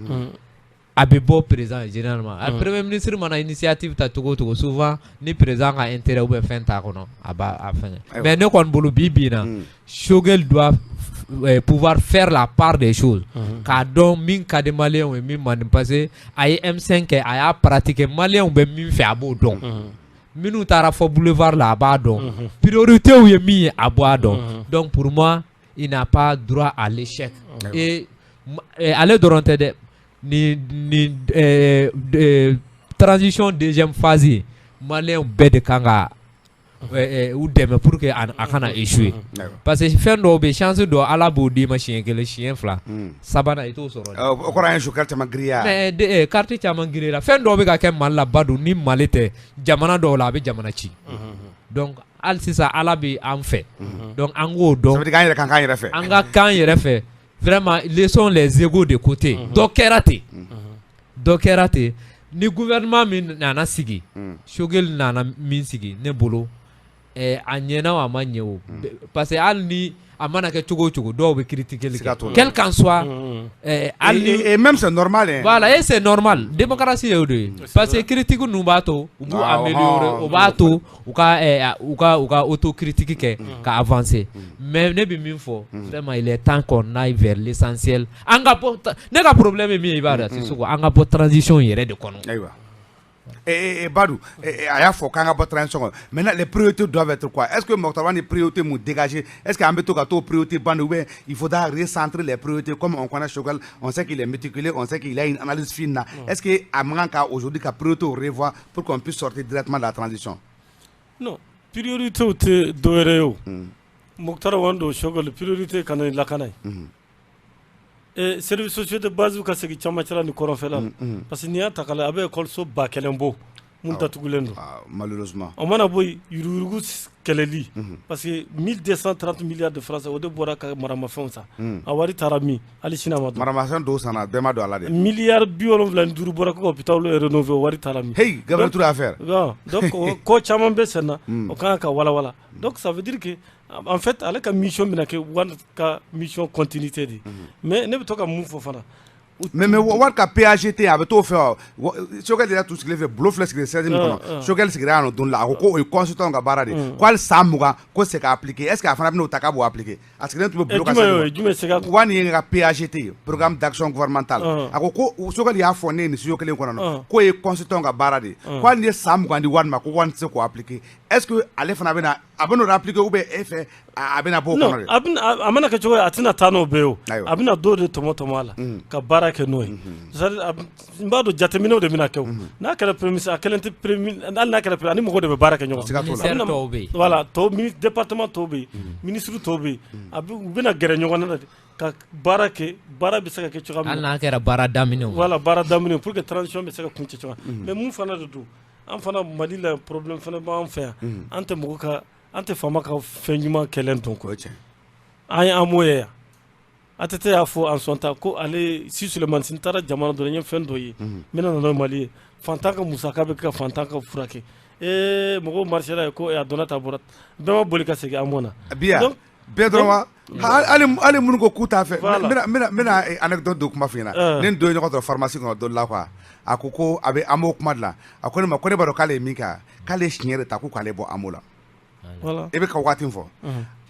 a bɛ bɔ président généralement. A premier ministre mana initiative ta cogo o cogo, souvent ni président ka intérêt ou bien fɛn t'a kɔnɔ, a b'a a fɛngɛ. Mais ne kɔni bolo, bi bi in na, Choguel doit pouvoir faire la part des choses, k'a dɔn min ka di maliyɛnw ye, min man di, parce que a ye M5 kɛ, a y'a pratiquer, maliyɛnw bɛ min fɛ, a b'o dɔn. Minnu taara fɔ boulevard la, a b'a dɔn. Priorité ye min ye, a b'a dɔn. Donc pour moi, il n'a pas droit à l'échec. Et ale dɔrɔn tɛ dɛ, ni transition deuxième phase ye, maliyɛnw bɛɛ de kan ka u dɛmɛ pour que a kana échouer, parce que fɛn dɔw bɛ, chance dɔ, Ala b'o d'i ma siɲɛ kelen, siɲɛ fila, sabanan i t'o sɔrɔ. O kɔrɔ an ye su caman giriya. Mais carte caman girira. Fɛn dɔw bɛ ka kɛ Mali la, Badou, ni Mali tɛ, jamana dɔw la, a bɛ jamana ci. Donc hali sisan Ala bɛ an fɛ, donc an k'o dɔn. Ça veut dire k'an yɛrɛ kan k'an yɛrɛ fɛ. An ka k'an yɛrɛ fɛ vraiment. Laissons les égos de côté. Dɔ kɛra ten, dɔ kɛra ten. Ni gouvernement min nana sigi, Choguel nana min sigi, ne bolo, a ɲɛna o, a ma ɲɛ o, parce que hali ni a mana kɛ cogo o cogo, dɔw bɛ critiquer kɛ, quel qu'en soit. Hali ni et même c'est normal hein. Voilà, et c'est normal, démocratie y'o de ye, parce que critique ninnu b'a to u b'u améliorer, o b'a to u ka autocritique kɛ ka avancer. Mais ne bɛ min fɔ, vraiment, il est temps qu'on aille vers l'essentiel. An ka bɔ, ne ka problème ye min ye, i b'a dɔn, Sisoko, an ka bɔ transition yɛrɛ de kɔnɔ. Ayiwa, Badou, a y'a fɔ k'an ka bɔ transition kɔnɔ. Maintenant, les priorités doivent être quoi? Est-ce que Moctar ni priorité mun dégager, est-ce qu'an bɛ to ka t'o priorité ban, ou bien il faudra recentrer les priorités? Comme on connaît Choguel, on sait qu'il est méticuleux, on sait qu'il a une analyse fine là. Est-ce que a man kan ka aujourd'hui ka priorité revoir pour qu'on puisse sortir directement de la transition? Non, priorité tɛ dɔwɛrɛ ye o. Moctar Ouane don, Choguel, priorité ka na ni lakana ye, services sociaux de base ka segin camancɛla ni kɔrɔnfɛla la, parce que n'i y'a ta k'a lajɛ, a bɛ école 1000 bɔ mun datugulen don. Malheureusement. O mana bɔ yen, yuruguyurugu kɛlɛli, parce que 1230 milliards de francs, o de bɔra ka maramafɛnw san. A wari taara min, hali sini a ma dɔn. Maramafɛn dɔw sanna, bɛɛ ma don a la dɛ. Miliyari 75 bɔra ko ka hôpital rénover, o wari taara min? Hey, Gabriel Touré affaire. Donc ko caman bɛ sen na, o kan ka walawala. Donc ça veut dire que en fait, ale ka mission bɛna kɛ Wade ka mission continuité de. Mais ne bɛ to ka mun fɔ fana? Mais wari ka PAGT, a bɛ t'o fɛ wa? Choguel yɛrɛ tun sigilen filɛ, bulon filɛ, sigilen siège min kɔnɔ, Choguel sigira yan nɔ don la, a ko ko o ye consultant ka baara de ye, ko hali san 20 ko c'est k'a appliquer. Est ce que a fana bɛn'o ta k'a b'o appliquer? A sigilen tun bɛ bulon ka Jumɛn se ka Wani ye ka PAGT, programme d'action gouvernementale. A ko ko Choguel y'a fɔ ne ye nin studio kelen kɔnɔ nɔ, k'o ye consultant ka baara de ye, ko hali ni ye san 20 di wari ma, ko wari tɛ se k'o appliquer. Est ce que ale fana bɛna, a bɛn'o appliquer, ou bien e fɛ a bɛna bɔ o kɔnɔ de? A bɛna, a mana kɛ cogo a tɛna taa n'o bɛɛ ye o. A bɛna dɔw de tɔmɔ tɔmɔ a la ka baara kɛ n'o ye. C'est à dire, n b'a dɔn jateminɛw de bɛna kɛ o. N'a kɛra premier ministre, a kelen tɛ premier, hali n'a kɛra premier, ani mɔgɔw de bɛ baara kɛ ɲɔgɔn fɛ. Ministère tɔw bɛ yen. Voilà, tɔw, département tɔw bɛ yen, ministre tɔw bɛ yen, a bɛ u bɛna gɛrɛ ɲɔgɔn na de ka baara kɛ. Baara bɛ se ka kɛ cogoya min na, hali n'a kɛra baara daminɛ. Voilà, baara daminɛ, pour que transition bɛ se ka kuncɛ cogoya. Mais mun fana de don, an fana Mali la, problème fana b'an fɛ yan. An tɛ mɔgɔ ka, an tɛ faama ka fɛn ɲuman kɛlɛ dɔn quoi. An ye AMO ye yan, ATT y'a fɔ en son temps ko ale si Sulemani n taara jamana dɔ la, n ye fɛn dɔ ye, n bɛna na n'o Mali ye, fantan ka musaka bɛ kɛ ka fantan ka furakɛ. Ee, mɔgɔw marchera ye ko a donna ta bɔra, bɛɛ ma boli ka segin AMO na. Bi yan bɛɛ dɔrɔn wa, hali minnu ko k'u t'a fɛ. N bɛna anecdote dɔ kuma f'i ɲɛna. Ne ni dɔ ye ɲɔgɔn sɔrɔ pharmacie kɔnɔ don la quoi. A ko ko a bɛ AMO kuma de la. A ko ne ma ko ne b'a dɔn k'ale ye min kɛ, k'ale ye siɲɛ de ta ko k'ale bɔ AMO la. E bɛ ka waati min fɔ,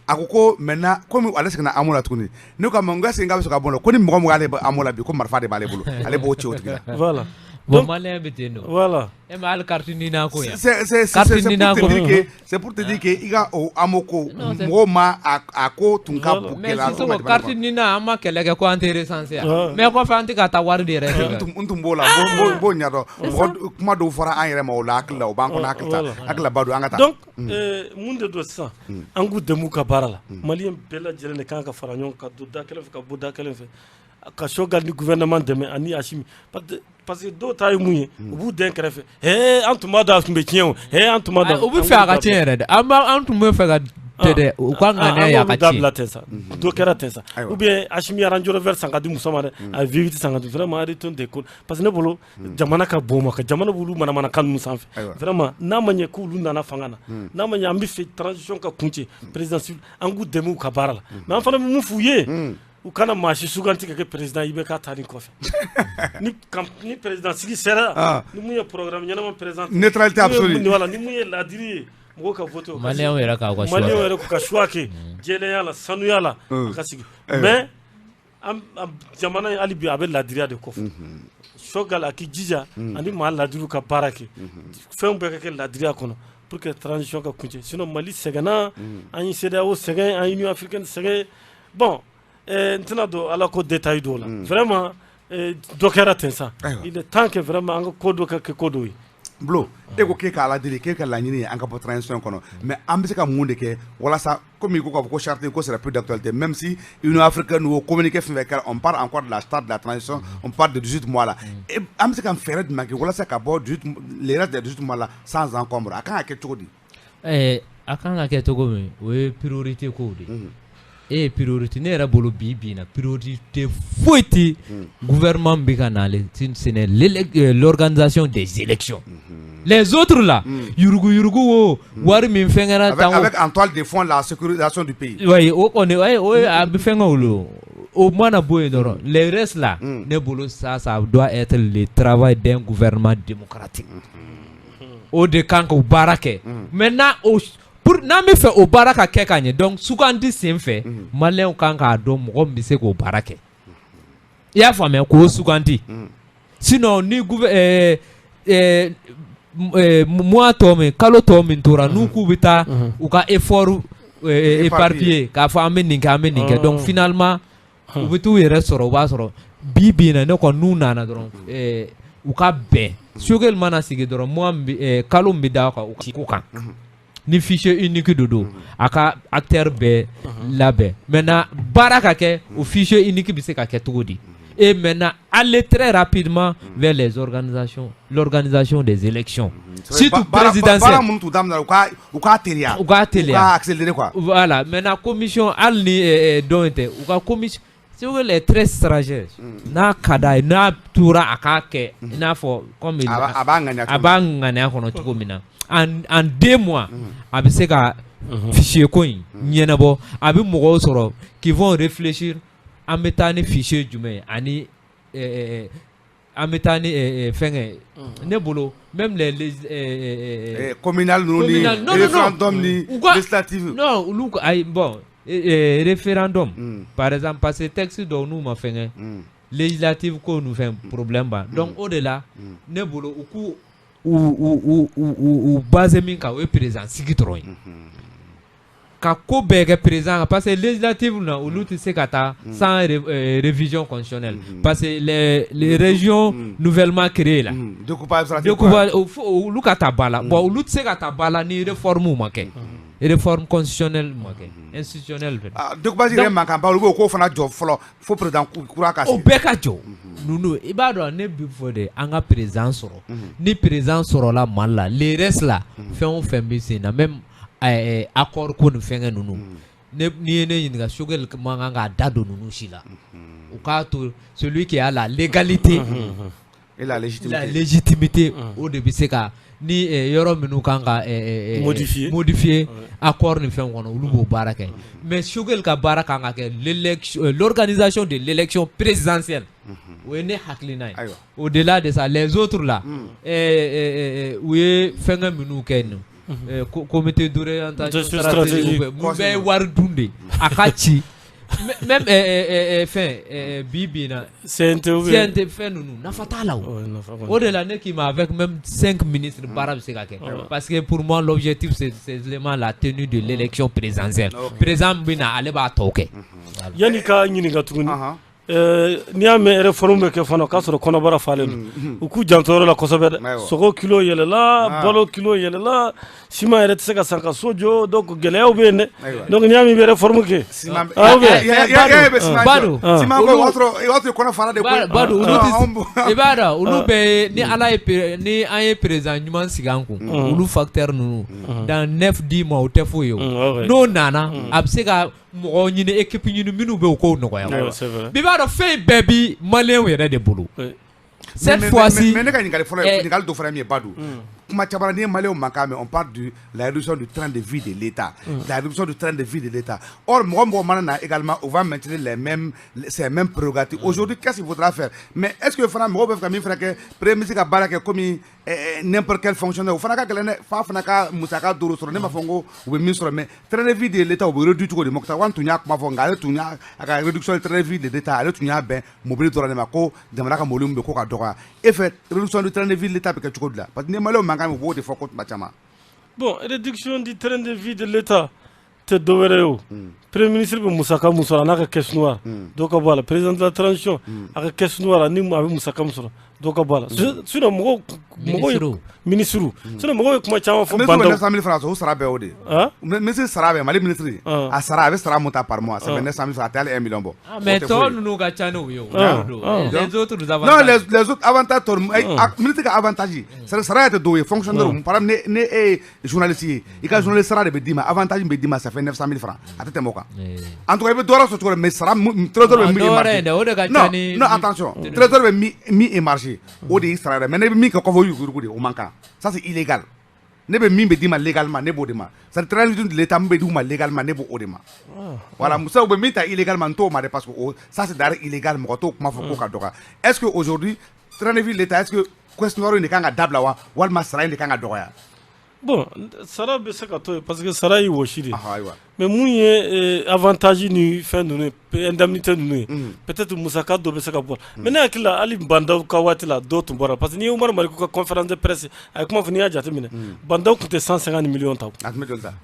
a ko ko maintenant, komi ale seginna AMO la tuguni, ne ko a ma n ko est ce que n k'a bɛ sɔn ka bɔ la? Ko ni mɔgɔ min k'ale bɔ AMO la bi, ko marifa de b'ale bolo, ale b'o ci o tigi la. Voilà. Bon, malien bɛ ten don. Voilà. E ma hali carte NINA ko yan. C'est pour te dire que c'est pour te dire que i ka o AMO ko, mɔgɔw ma a ko tun ka bon. Mais sisan carte NINA, an ma kɛlɛ kɛ ko an tɛ recensé yan, mais kɔfɛ an tɛ ka taa wari de yɛrɛ. N tun b'o la, n b'o ɲɛdɔn. Mɔgɔ kuma dɔw fɔra an yɛrɛ ma o la, hakili la, o b'an kɔnɔ, hakili ta hakili la. Badou, an ka taa. Donc mun de don sisan, an k'u dɛmɛ u ka baara la. Maliyɛn bɛɛ lajɛlen de kan ka fara ɲɔgɔn kan, ka don da kelen fɛ, ka bɔ da kelen fɛ, ka Choguel ni gouvernement dɛmɛ ani Assimi, parce que dɔw ta ye mun ye, u b'u den kɛrɛfɛ. Hee, an tun b'a dɔn a tun bɛ tiɲɛ o. Hee, an tun b'a dɔn. U bɛ fɛ a ka tiɲɛ yɛrɛ dɛ. An tun bɛ fɛ ka tɛ dɛ, u ka ŋaniya ye a ka tiɲɛ. Dabila ten sa, dɔ kɛra ten sa, ou bien Assimi ye Range Rover san ka di muso ma dɛ, a ye V8 san ka di. Vraiment, arrêtons de ko, parce que ne bolo, jamana ka bon ma, ka jamana b'olu manamanakan ninnu sanfɛ. Vraiment, n'a ma ɲɛ k'olu nana fanga na, n'a ma ɲɛ an bɛ fɛ transition ka kuncɛ président, an k'u dɛmɛ u ka baara la. Mais an fana bɛ mun f'u ye? U kana maa si suganti ka kɛ président IBK ta nin kɔfɛ. Ni président sigi sera, ni mun ye programme ɲɛnama président, neutralité absolue. Voilà, ni mun ye laadiri ye, mɔgɔw ka voter o. Maliyɛnw yɛrɛ k'aw ka choix. Maliyɛnw yɛrɛ k'u ka choix kɛ jɛlenya la, sanuya la, a ka sigi. Mais an jamana in, hali bi a bɛ laadiriya de kɔfɛ. Choguel a k'i jija ani maa laadiriw ka baara kɛ, fɛnw bɛɛ ka kɛ laadiriya kɔnɔ. Pour que transition ka kuncɛ, sinon Mali sɛgɛnna, an ye CEDEAO sɛgɛn, an ye Union africaine sɛgɛn. Bon, n tɛna don ala ko détail dɔw la. Vraiment, dɔ kɛra ten sa. Il est temps que vraiment an ka ko dɔ ka kɛ ko dɔw ye. Bulo, e ko k'e ka Ala deli, k'e ka laɲini ye an ka bɔ transition kɔnɔ, mais an bɛ se ka mun de kɛ walasa, komi i ko k'a fɔ ko charte ko sera plus d'actualité, même si Union africaine o communiqué fɛn fɛn kɛra, on parle encore de la stade de la transition, on parle de 18 mois là. An bɛ se ka fɛɛrɛ jumɛn kɛ walasa ka bɔ 18, les restes des 18 mois là sans encombre? A kan ka kɛ cogo di? A kan ka kɛ cogo min, o ye priorité kow de ye. E ye priorité, ne yɛrɛ bolo, bi bi in na, priorité foyi tɛ gouvernement bɛ ka na, ce n'est l'organisation des élections. Les autres là, yurugu yurugu wo, wari min fɛn kɛra. Avec en toile de fond la sécurisation du pays. Oui, o kɔni o ye a bɛ fɛn kɛ olu, o mana bɔ yen dɔrɔn, les restes là, ne bolo, ça doit être le travail d'un gouvernement démocratique. O de kan k'o baara kɛ. Maintenant, o pour n'an bɛ fɛ o baara ka kɛ ka ɲɛ, donc sugandi sen fɛ, maliyɛnw kan k'a dɔn mɔgɔ min bɛ se k'o baara kɛ. I y'a faamuya, k'o sugandi. Sinon ni mois tɔ min, kalo tɔ min tora, n'u k'u bɛ taa u ka effort éparpillé k'a fɔ an bɛ nin kɛ, an bɛ nin kɛ, donc finalement u bɛ t'u yɛrɛ sɔrɔ. O b'a sɔrɔ bi bi in na, ne kɔni, n'u nana dɔrɔn, u ka bɛn. Choguel mana sigi dɔrɔn, mois min bɛ, kalo min bɛ d'a kan, u ko kan ni fichier unique de don, a ka acteur bɛɛ labɛn. Maintenant, baara ka kɛ, o fichier unique bɛ se ka kɛ cogo di? Et maintenant, aller très rapidement vers les organisations, l'organisation des élections, surtout présidentielles. Baara minnu tun daminɛna, u k'a teliya. U k'a teliya. U k'a accélérer quoi. Voilà. Maintenant, commission, hali ni dɔn in tɛ, u ka commission, Choguel est très sage. N'a ka d'a ye, n'a tora a k'a kɛ i n'a fɔ comme a b'a ŋaniya. A b'a ŋaniya kɔnɔ cogo min na, en 2 mois a bɛ se ka fichier ko in ɲɛnabɔ. A bɛ mɔgɔw sɔrɔ qui vont réfléchir: an bɛ taa ni fichier jumɛn ye, ani an bɛ taa ni fɛnkɛ. Ne bolo, même les communal ninnu ni référendum ni législative. Non, olu ayi, bon, référendum par exemple, parce que texte dɔw n'u ma fɛnkɛ, législative ko ninnu fɛn, problème b'a. Donc o de la, ne bolo, u k'u u basé min kan, o ye président sigi dɔrɔn ye, ka ko bɛɛ kɛ président kan, parce que législative na, olu tɛ se ka taa sans révision constitutionnelle, parce que les régions nouvellement créées là, découpage, découpage, olu ka taa ba la. Bon, olu tɛ se ka taa ba la ni réforme ma kɛ, réforme constitutionnelle ma kɛ, institutionnelle fɛnɛ. Ah, découpage yɛrɛ mankan ba, olu b'o k'o fana jɔ fɔlɔ fo président kura ka O sigi. bɛɛ ka jɔ ninnu. I b'a dɔn, ne bi fɔ de, an ka président sɔrɔ. Ni président sɔrɔla Mali la, les restes là, fɛn o fɛn bɛ sen na, même accord ko ni fɛnkɛ ninnu, ne, n'i ye ne ɲininka, Choguel man kan k'a da don ninnu si la. U k'a to celui qui a la légalité et la légitimité. La légitimité, o de bɛ se ka ni yɔrɔ minnu kan ka modifier. Modifier accord ni fɛnw kɔnɔ, olu b'o baara kɛ. Mais Choguel ka baara kan ka kɛ l'élection, l'organisation de l'élection présidentielle. O ye ne hakilina ye. Au-delà de ça, les autres là, u ye fɛnkɛ minnu kɛ nin, comité d'orientation stratégique, mun bɛɛ ye wari dun de, a ka ci. Même fɛn bi bi in na, CNT. CNT fɛn ninnu, nafa t'a la. O o de la, ne k'i ma, avec même cinq ministres, baara bɛ se ka kɛ, parce que pour moi, l'objectif, c'est seulement la tenue de l'élection présidentielle. Président min bɛ na, ale b'a tɔ kɛ. Yanni ka ɲininka tuguni, n'i y'a mɛn réforme bɛ kɛ fana, o k'a sɔrɔ kɔnɔbara falen don. U k'u janto yɔrɔ la kosɛbɛ dɛ. Sogo kilo yɛlɛla, balo kilo yɛlɛla, siman yɛrɛ tɛ se ka san ka so jɔ, donc gɛlɛyaw bɛ yen dɛ. Donc n'i y'a mɛn i bɛ réforme kɛ. Bado. Siman ko, o y'a sɔrɔ kɔnɔ fara de koyi. Bado, olu tɛ, i b'a dɔn, olu bɛɛ ye, ni Ala ye, ni an ye président ɲuman sigi an kun, olu facteur ninnu, dans 9-10 mois, o tɛ foyi ye. O n'o nana, a bɛ se ka mɔgɔ ɲini, équipe ɲini minnu bɛ o kow nɔgɔya. Bi b'a dɔn, fɛn bɛɛ bi maliyɛnw yɛrɛ de bolo. Cette fois-ci. Mais ne ka ɲininkali fɔlɔ ye, ɲininkali dɔ fana min ye, Badou, kuma caman n'i ye maliyɛnw mankan mɛn, on parle de la réduction du train de vie de l'État, la réduction du train de vie de l'État. Or mɔgɔ mɔgɔ mana na également, on va maintenir les mêmes, ces mêmes prérogatives. Aujourd'hui, qu'est-ce qu'il faudra faire? Mais est-ce que fana mɔgɔw bɛ fɛ ka min fana kɛ, premier ministre ka baara kɛ comme n'importe quel fonctionnaire, o fana ka gɛlɛn dɛ, f'a fana ka musaka dɔw sɔrɔ. Ne m'a fɔ n ko u bɛ min sɔrɔ, mais train de vie de l'État, u bɛ réduit cogo di? Moctar Ouane tun y'a kuma fɔ, nka ale tun y'a a ka réduction du train de vie de l'État, ale tun y'a bɛn mobili dɔrɔn de ma, ko jamana ka mobili min bɛ ko ka dɔgɔya. E fɛ, réduction du train de vie de l'État bɛ kɛ cogo di la? Parce que ni maliyɛnw mankan mɛn, u b'o de fɔ ko tuma caman. Bon, réduction du train de vie de l'État tɛ dɔwɛrɛ ye o. Premier ministre bɛ musaka mun sɔrɔ a n'a ka caisse noire, dɔ ka bɔ a la. Président de la transition, a ka caisse noire ni a bɛ musaka min sɔrɔ, dɔ ka bɔ a la. Sinon mɔgɔw ye ministre, sinon mɔgɔw ye kuma caman fɔ. Ministre bɛ 900 000 francs sɔrɔ, o sara bɛɛ o de ye. Ministre sara bɛɛ, Mali ministre, a sara, a bɛ sara mun ta par mois, ça fait 900 000 francs, a tɛ hali 1 million bɔ. Mais tɔ ninnu ka ca n'o ye o. Les autres avantages. Non, les autres avantages tɔ, ministre ka avantage, sara yɛrɛ tɛ dɔw ye, fonctionnaire, par exemple, ne e ye journaliste ye, i ka journaliste sara de bɛ d'i ma, avantage min bɛ d'i ma, ça fait 900 000 francs, a tɛ tɛmɛ o kan. En tout cas, i bɛ dɔ wɛrɛ sɔrɔ cogo di, mais sara, trésor bɛ min émarger. Non, non, attention, trésor bɛ min émarger, o de y'i sara yɛrɛ, mais ne bɛ min kɛ kɔfɛ, o ye yuruguyurugu de ye, o man kan. Ça, c'est illégal. Ne bɛ min bɛ d'i ma légalement, ne b'o de ma. C'est à dire train de l'État min bɛ d'u ma légalement, ne b'o de ma. Voilà, musow bɛ min ta illégalement, n t'o ma dɛ, parce que ça, c'est d'ailleurs illégal, mɔgɔ t'o kuma fɔ ko ka dɔgɔya. Est-ce que aujourd'hui, train de vie de l'État, est-ce que caisse noire in de kan ka dabila wa, walima sara in de kan ka dɔgɔya? Bon, sara bɛ se ka to yen parce que sara y'i wɔsi de. Mais mun ye avantage ni fɛn ninnu ye, indemnité ninnu ye, peut-être musaka dɔ bɛ se ka bɔ. Mais ne hakili la, hali Bah N'Daw ka waati la, dɔw tun bɔra, parce que n'i ye Umaru Mariko ka conférence de presse, a ye kuma fɔ, n'i y'a jateminɛ, Bah N'Daw tun tɛ 150 millions ta. A tun bɛ joli ta?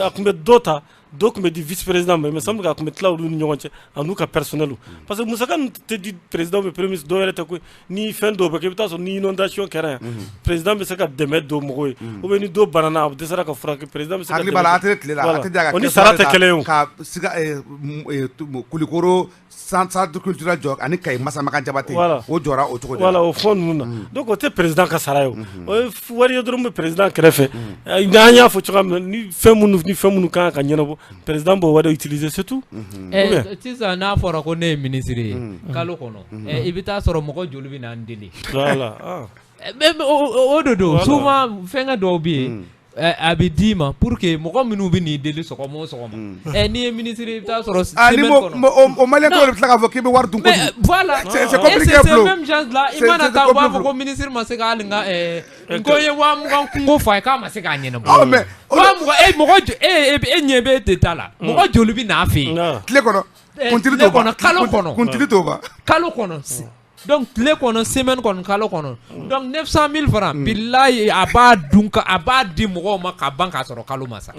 A tun bɛ dɔ ta, dɔ tun bɛ di vice président ma, mais semble a tun bɛ tila olu ni ɲɔgɔn cɛ a n'u ka personnel, parce que musaka ninnu tɛ di président bɛ, premier ministre, dɔw yɛrɛ tɛ koyi. Ni fɛn dɔw bɛ kɛ, i bɛ taa sɔrɔ ni inondation kɛra yan, président bɛ se ka dɛmɛ don mɔgɔw ye, ou bien ni dɔ banana, a dɛsɛra ka furakɛ, président bɛ se ka Hakili b'a la, ATT tile la, ATT y'a ka O ni sara tɛ kelen ye o. Ka siga Kulikoro centre culturel jɔ ani Kayi Masamakan Jabate, o jɔra o cogo de la. Voilà, o fɛn ninnu na. Donc o tɛ président ka sara ye, o o ye wari ye dɔrɔn bɛ président kɛrɛfɛ. N'an y'a fɔ cogoya min na, ni fɛn minnu ni fɛn minnu kan ka ɲɛnabɔ, président b'o wari utiliser, c'est tout. Sisan n'a fɔra ko ne ye ministre ye, kalo kɔnɔ i bɛ taa sɔrɔ mɔgɔ joli bɛ na n deli? Voilà. O de don, souvent fɛnkɛ dɔw bɛ yen, a bɛ d'i ma pour que mɔgɔ minnu bɛ n'i deli sɔgɔma o sɔgɔma, n'i ye ministre, i bɛ taa sɔrɔ semaine kɔnɔ, o maliyɛn dɔw de bɛ tila k'a fɔ k'i bɛ wari dun kojugu. Voilà, c'est compliqué. C'est même gens là, i mana taa, u b'a fɔ ko ministre ma se ka hali n ka n ko n ye 20 000 kungo fɔ a ye, k'a ma se k'a ɲɛnabɔ. Mais 20 000, e mɔgɔ e e ɲɛ bɛ e de ta la, mɔgɔ joli bɛ n'a fɛ yen? Tile kɔnɔ, kuntigi t'o ban, kalo kɔnɔ, kuntigi t'o ban. Kalo kɔnɔ. Donc tile kɔnɔ, semaine kɔnɔ, kalo kɔnɔ, donc 900 000 francs, bilayi, a b'a dun ka a b'a di mɔgɔw ma ka ban k'a sɔrɔ kalo ma sa.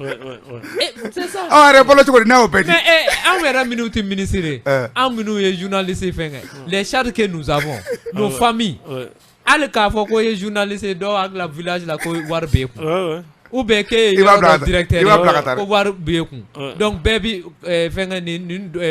C'est ça. Aw yɛrɛ balo cogo di n'a y'o bɛɛ di? Mais anw yɛrɛ minnu tɛ ministre ye, anw minnu ye journaliste fɛn kɛ, les charges que nous avons, nos familles, hali k'a fɔ ko ye journaliste ye, dɔw hakili la village la ko wari b'e kun, ou bien k'e ye yɔrɔ dɔ directeur ye, ko wari b'e kun. Donc bɛɛ bi fɛnkɛ ni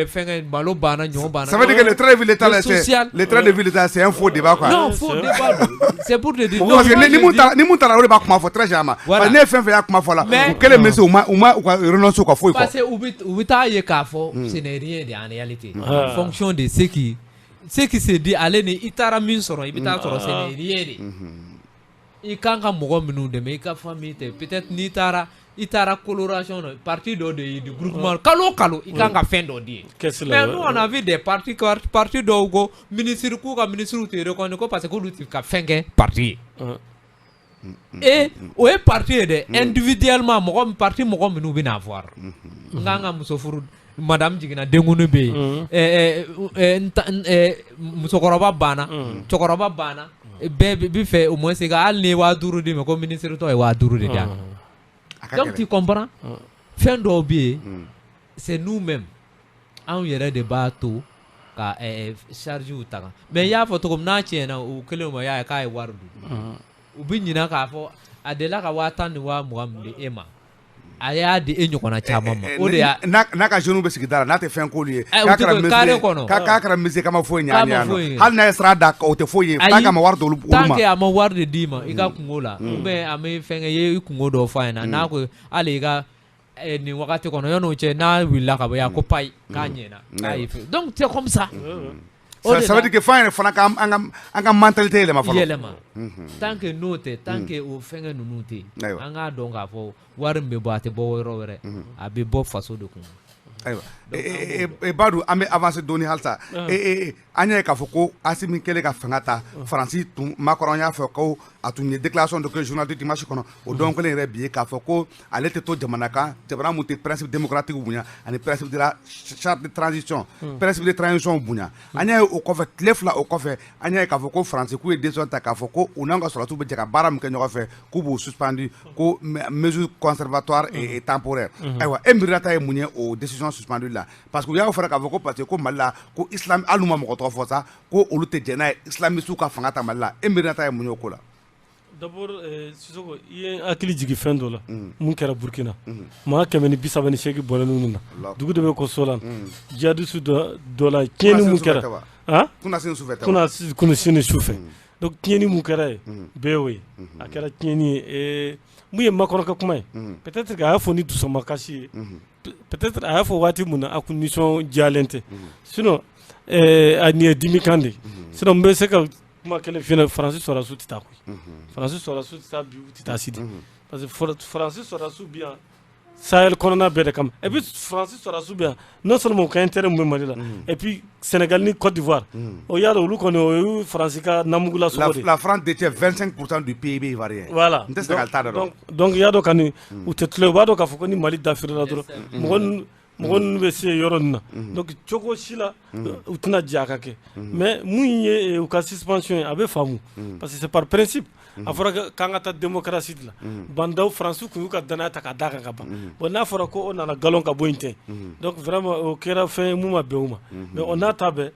fɛnkɛ, malo banna, ɲɔ banna. Ça veut dire que le train de vie l'État, le train de vie l'État, c'est un faux débat, quoi. Non, faux débat, c'est pour te dire. Parce que ni mun taara, o de b'a kuma fɔ très généralement. Parce que ne ye fɛn fɛn y'a kuma fɔ la, u kɛlen bɛ se u ma u ka renoncer u ka foyi kɔ. Parce que u bɛ taa ye k'a fɔ ce n'est rien de en réalité. En fonction de ce qui se dit, ale ni i taara min sɔrɔ, i bɛ taa sɔrɔ ce n'est rien de. I kan ka mɔgɔ minnu dɛmɛ, i ka famille tɛ, peut-être n'i taara, i taara coloration na, parti dɔ de ye du groupement, kalo o kalo i kan ka fɛn dɔ di ye. Mais nous, on a vu des partis, parti dɔw ko ministre, k'u ka ministre tɛ reconnu ko parce que k'olu tɛ ka fɛn kɛ parti ye. Et o ye parti ye dɛ, individuellement mɔgɔ, parti mɔgɔ minnu bɛ na voir, n kan ka muso furu, madame jiginna, denkuni bɛ yen, musokɔrɔba banna, cɛkɔrɔba banna, bɛɛ bi fɛ au moins ka hali ni ye 5000 d'i ma, ko ministre tɔ ye 5000 de d'a ma. Donc tu comprends, fɛn dɔw bɛ yen, c'est nous-mêmes, anw yɛrɛ de b'a to ka charge ta kan. Mais i y'a fɔ cogo min, n'a tiɲɛna u kelen ma, y'a ye k'a ye wari dun, u bɛ ɲinɛ k'a fɔ a delila ka 10 000 ni 20 000 min di e ma, a y'a di e ɲɔgɔnna caman ma, o de y'a n'a ka jeunes bɛ sigida la, n'a tɛ fɛn k'olu ye, k'a kɛra carré kɔnɔ, k'a kɛra ministre kama foyi ɲa ɲa, hali n'a ye sira da, o tɛ foyi ye tant que a ma wari d'olu ma. Tant que a ma wari de d'i ma i ka kungo la, ou bien a bɛ fɛn kɛ, i ye i kungo dɔ f'a ɲɛna, n'a ko hali i ka nin wagati kɔnɔ, yan'o cɛ n'a wulila ka bɔ yan ko payi k'a ɲɛna, k'a ye fɛn. Donc c'est comme ça. Ça veut dire que f'an yɛrɛ fana ka an ka mentalité yɛlɛma fɔlɔ. Yɛlɛma. Tant que n'o tɛ, tant que o fɛnkɛ ninnu tɛ yen, an k'a dɔn k'a fɔ wari min bɛ bɔ, a tɛ bɔ yɔrɔ wɛrɛ, a bɛ bɔ faso de kun. Ayiwa, Badu, an bɛ avancer dɔɔni halisa. An y'a ye k'a fɔ ko Asimi kɛlen ka fanga ta, Faransi tun Macron y'a fɔ ko a tun ye déclaration dɔ kɛ Journal du Dimanche kɔnɔ o don kelen yɛrɛ bi ye, k'a fɔ ko ale tɛ to jamana kan, jamana mun tɛ principe démocratique bonya ani principe de la charte de transition, principe de transition bonya. An y'a ye o kɔfɛ, tile 2 o kɔfɛ, an y'a ye k'a fɔ ko Faransi k'u ye décision ta k'a fɔ ko u n'an ka sɔrɔdasiw bɛ jɛ ka baara min kɛ ɲɔgɔn fɛ, k'u b'u suspendu, ko mesure conservatoire et temporaire. Ayiwa, e miirina ye mun ye o décision suspendue la? Parce que u y'a fɔra k'a fɔ ko parce que ko Mali la, ko islam, hali n'u ma mɔgɔ tɔgɔ fɔ sa, ko olu tɛ jɛn n'a ye islamiste ka fanga ta Mali la. E miirina ye mun ye o ko la? D'abord, Sisoko, i ye hakili jigin fɛn dɔ la mun kɛra Burkina. Maa 138 bɔnɛ ninnu na, dugu de bɛ ko Solan, djihadiste dɔ la, tiɲɛni mun kɛra. Kunasini sufɛ tɛ? Kunasini sufɛ. Donc tiɲɛni mun kɛra yen, bɛɛ y'o ye, a kɛra tiɲɛni ye. Mun ye Macron ka kuma ye, peut-être que a y'a fɔ ni dusumakasi ye, peut-être a y'a fɔ waati mun na a kun nisɔndiyalen tɛ, sinon a nin ye dimikan de ye. Sinon n bɛ se ka kuma kelen f'i ɲɛna: Faransi sɔrɔdasiw tɛ taa koyi. Faransi sɔrɔdasiw tɛ taa bi, u tɛ taa sini, parce que Faransi sɔrɔdasiw bi yan Sahel kɔnɔna bɛɛ de kama. Et puis Faransi sɔrɔdasiw bɛ yan, non seulement u ka intérêt mun bɛ Mali la, et puis Sénégal ni Côte d'Ivoire, o y'a dɔn olu kɔni, o ye Faransi ka namugula sogo de. La France détient 25% du PIB ivoirien. Voilà. N tɛ Sénégal ta dɔn. Donc i y'a dɔn ka nin, u tɛ tulo, u b'a dɔn k'a fɔ ko ni Mali dafirila dɔrɔn, mɔgɔ ninnu bɛ se yɔrɔ nin na. Donc cogo si la u tɛna jɛ a ka kɛ. Mais mun ye u ka suspension ye, a bɛ faamu, parce que c'est par principe. A fɔra k'an ka taa démocratie de la. Bandaw, Faransi kun y'u ka danaya ta ka d'a kan ka ban. Bon, n'a fɔra ko o nana galon ka bɔ yen ten, donc vraiment o kɛra fɛn ye mun ma bɛn u ma. Mais o n'a ta bɛɛ,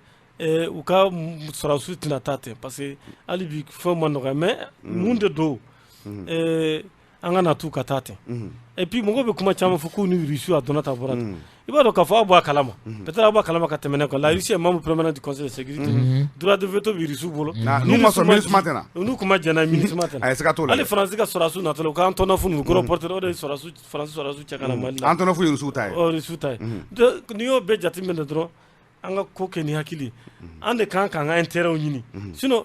u ka sɔrɔdasiw tɛna taa ten, parce que hali bi fɛnw ma nɔgɔya. Mais mun de don, an ka na t'u ka taa ten. Et puis mɔgɔw bɛ kuma caman fɔ k'u ni Russie a donna ta bɔra ten. I b'a dɔn k'a fɔ aw b'a kalama, peut-être aw b'a kalama ka tɛmɛ ne kan. La Russie est membre permanent du Conseil de sécurité, droit de veto bɛ Russie bolo. N'u ma sɔn, MINUSMA tɛ na. N'u kun ma jɛn n'a ye, MINUSMA tɛ na. Ayi, siga t'o la. Hali Faransi ka sɔrɔdasiw natɔla, u ka Antonov ninnu, gros porteur, o de ye sɔrɔdasiw, Faransi sɔrɔdasiw cɛ ka na Mali la. Antonov ye Russiw ta ye. O Russiw ta ye. Donc n'i y'o bɛɛ jateminɛ dɔrɔn, an ka ko kɛ ni hakili ye, an de kan k'an ka intérêt ɲini. Sinon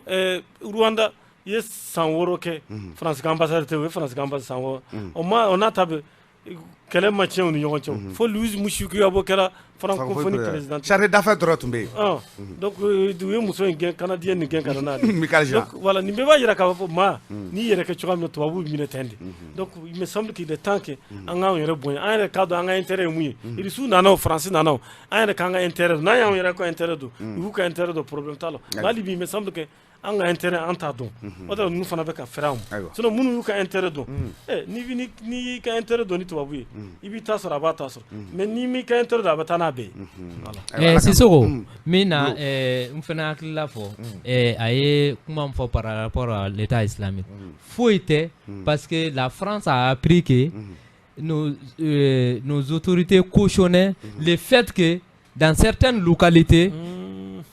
Rwanda i ye san 6 kɛ, Faransi ka ambassadeur tɛ, o ye Faransi ka ambassadeur san 6, o ma o n'a ta bɛɛ, kɛlɛ ma tiɲɛ u ni ɲɔgɔn cɛ, fo Louise Mushikiwabo kɛra francophonie présidente. Chargé d'affaires dɔrɔn tun bɛ yen. Donc u ye muso in gɛn, canadien nin gɛn ka na n'ale. Michaëlle Jean. Donc voilà, nin bɛɛ b'a jira k'a fɔ maa n'i yɛrɛ kɛ cogoya min na, tubabuw b'i minɛ ten de. Donc il me semble qu'il est temps que an k'anw yɛrɛ bonya, an yɛrɛ k'a dɔn an ka intérêt ye mun ye. Irisiw nana o, Faransi nana o, an yɛrɛ k'an ka intérêt dɔn. N'an y'anw yɛrɛ ka intérêt dɔn, u y'u ka intérêt dɔn, problème t'a la. Mais hali bi, il me semble que an ka intérêt an t'a dɔn, o de la ninnu fana bɛ ka fɛrɛ an ma. Sinon minnu y'u ka intérêt dɔn, n'i y'i ka intérêt dɔn ni tubabu ye, i b'i ta sɔrɔ, a b'a ta sɔrɔ. Mais n'i m'i ka intérêt dɔn, a bɛ taa n'a bɛɛ ye. Sisoko, min na n fana hakilila fɔ, a ye kuma min fɔ par rapport à l'État islamique, foyi tɛ, parce que la France a appris que nos autorités cautionnaient le fait que dans certaines localités,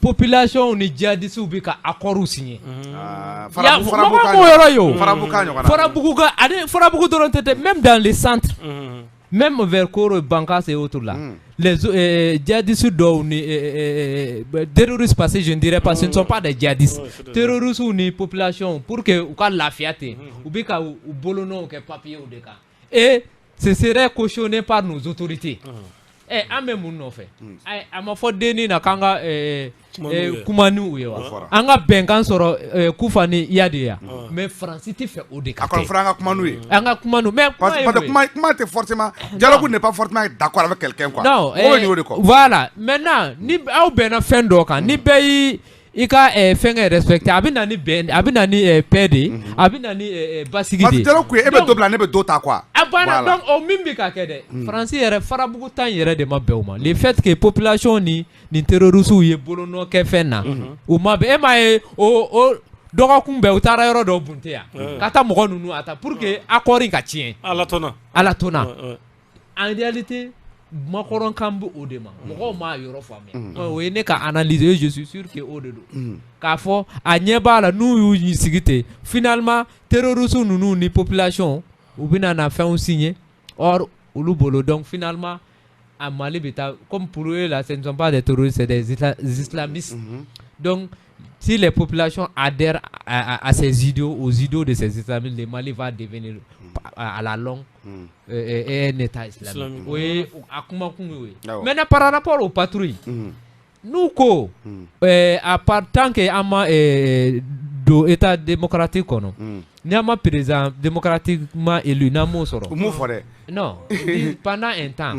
population ni djihadistes bɛ ka accord signer. Mɔgɔ m'o yɔrɔ ye o. Farabugu ka ani Farabugu dɔrɔn tɛ, même dans les centres, même vers Koro, Bankass et autres là, les djihadistes dɔw ni terroristes, parce que je ne dirais pas, ce ne sont pas des djihadistes, terroristes ni population, pour que u ka lafiya ten, u bɛ ka u bolonɔw kɛ papier de kan, et ce serait cautionné par nos autorités. An bɛ mun nɔfɛ? A ma fɔ dennin na k'an ka kuma n'u ye wa? An ka bɛnkan sɔrɔ Kufa ni Iyad ye yan, mais Faransi tɛ fɛ o de ka kɛ. A kɔni fɔra an ka kuma n'u ye. An ka kuma n'u, mais kuma ye mun ye? Kuma tɛ forcément, dialogue n'est pas forcément d'accord avec quelqu'un quoi. Non, mɔgɔw bɛ ɲinɛ o de kɔ. Voilà, maintenant ni aw bɛnna fɛn dɔ kan, ni bɛɛ y'i i ka fɛnkɛ respecté, a bɛ na ni bɛn, a bɛ na ni paix de ye, a bɛ na ni basigi de ye. Parce que dialogue e bɛ dɔ bila, ne bɛ dɔ ta quoi. A banna. Donc o min bɛ ka kɛ dɛ, Faransi yɛrɛ Farabugu ta in yɛrɛ de ma bɛn o ma. Le fait que population ni nin terroristes ye bolonɔ kɛ fɛn na, u ma bɛn. E m'a ye o dɔgɔkun bɛɛ u taara yɔrɔ dɔ bunte yan ka taa mɔgɔ ninnu a ta pour que accord in ka tiɲɛ. Ala tɔnna. Ala tɔnna. En réalité, Macron kan bɛ o de ma, mɔgɔw m'a yɔrɔ faamuya. O ye ne ka analyse ye, je suis sûr que o de don. K'a fɔ a ɲɛ b'a la, n'u y'u sigi ten, finalement terroristes ninnu ni population u bɛna na fɛnw signer, or olu bolo, donc finalement a Mali bɛ taa, comme pour eux là, ce ne sont pas des terroristes, c'est des islamistes. Donc si les populations adhèrent à ces idéaux, aux idéaux de ces islamistes, le Mali va devenir à la longue est un État islamique. O ye a kumakun y'o ye. Maintenant, par rapport aux patrouilles, n'u ko à part tant que an ma don État démocratique kɔnɔ, ni an ma président démocratiquement élu, n'an m'o sɔrɔ. U m'o fɔ dɛ. Non, pendant un temps.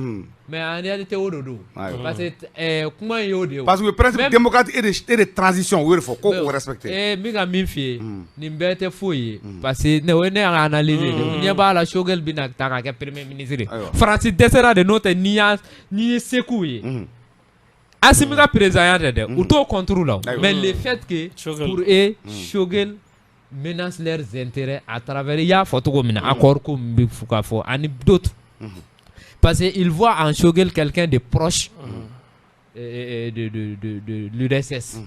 Mais en réalité, o de don. Parce que kuma in y'o de ye. Parce que le principe démocratique et de transition, o y'o de fɔ ko k'o respecter. N bɛ ka min f'i ye, nin bɛɛ tɛ foyi ye. Parce que ne o ye ne ka analyse de ye. Ɲɛ b'a la, Choguel bɛna ta ka kɛ premier ministre ye. Faransi dɛsɛra de, n'o tɛ n'i ye se k'u ye. Assimi ka président tɛ dɛ, u t'o contre la. Mais le fait que pour eux, Choguel menace leurs intérêts à travers, i y'a fɔ cogo min na, accord ko min bɛ fɔ ka fɔ ani d'autres. Parce qu'ils voient en Choguel quelqu'un de proche de l'URSS.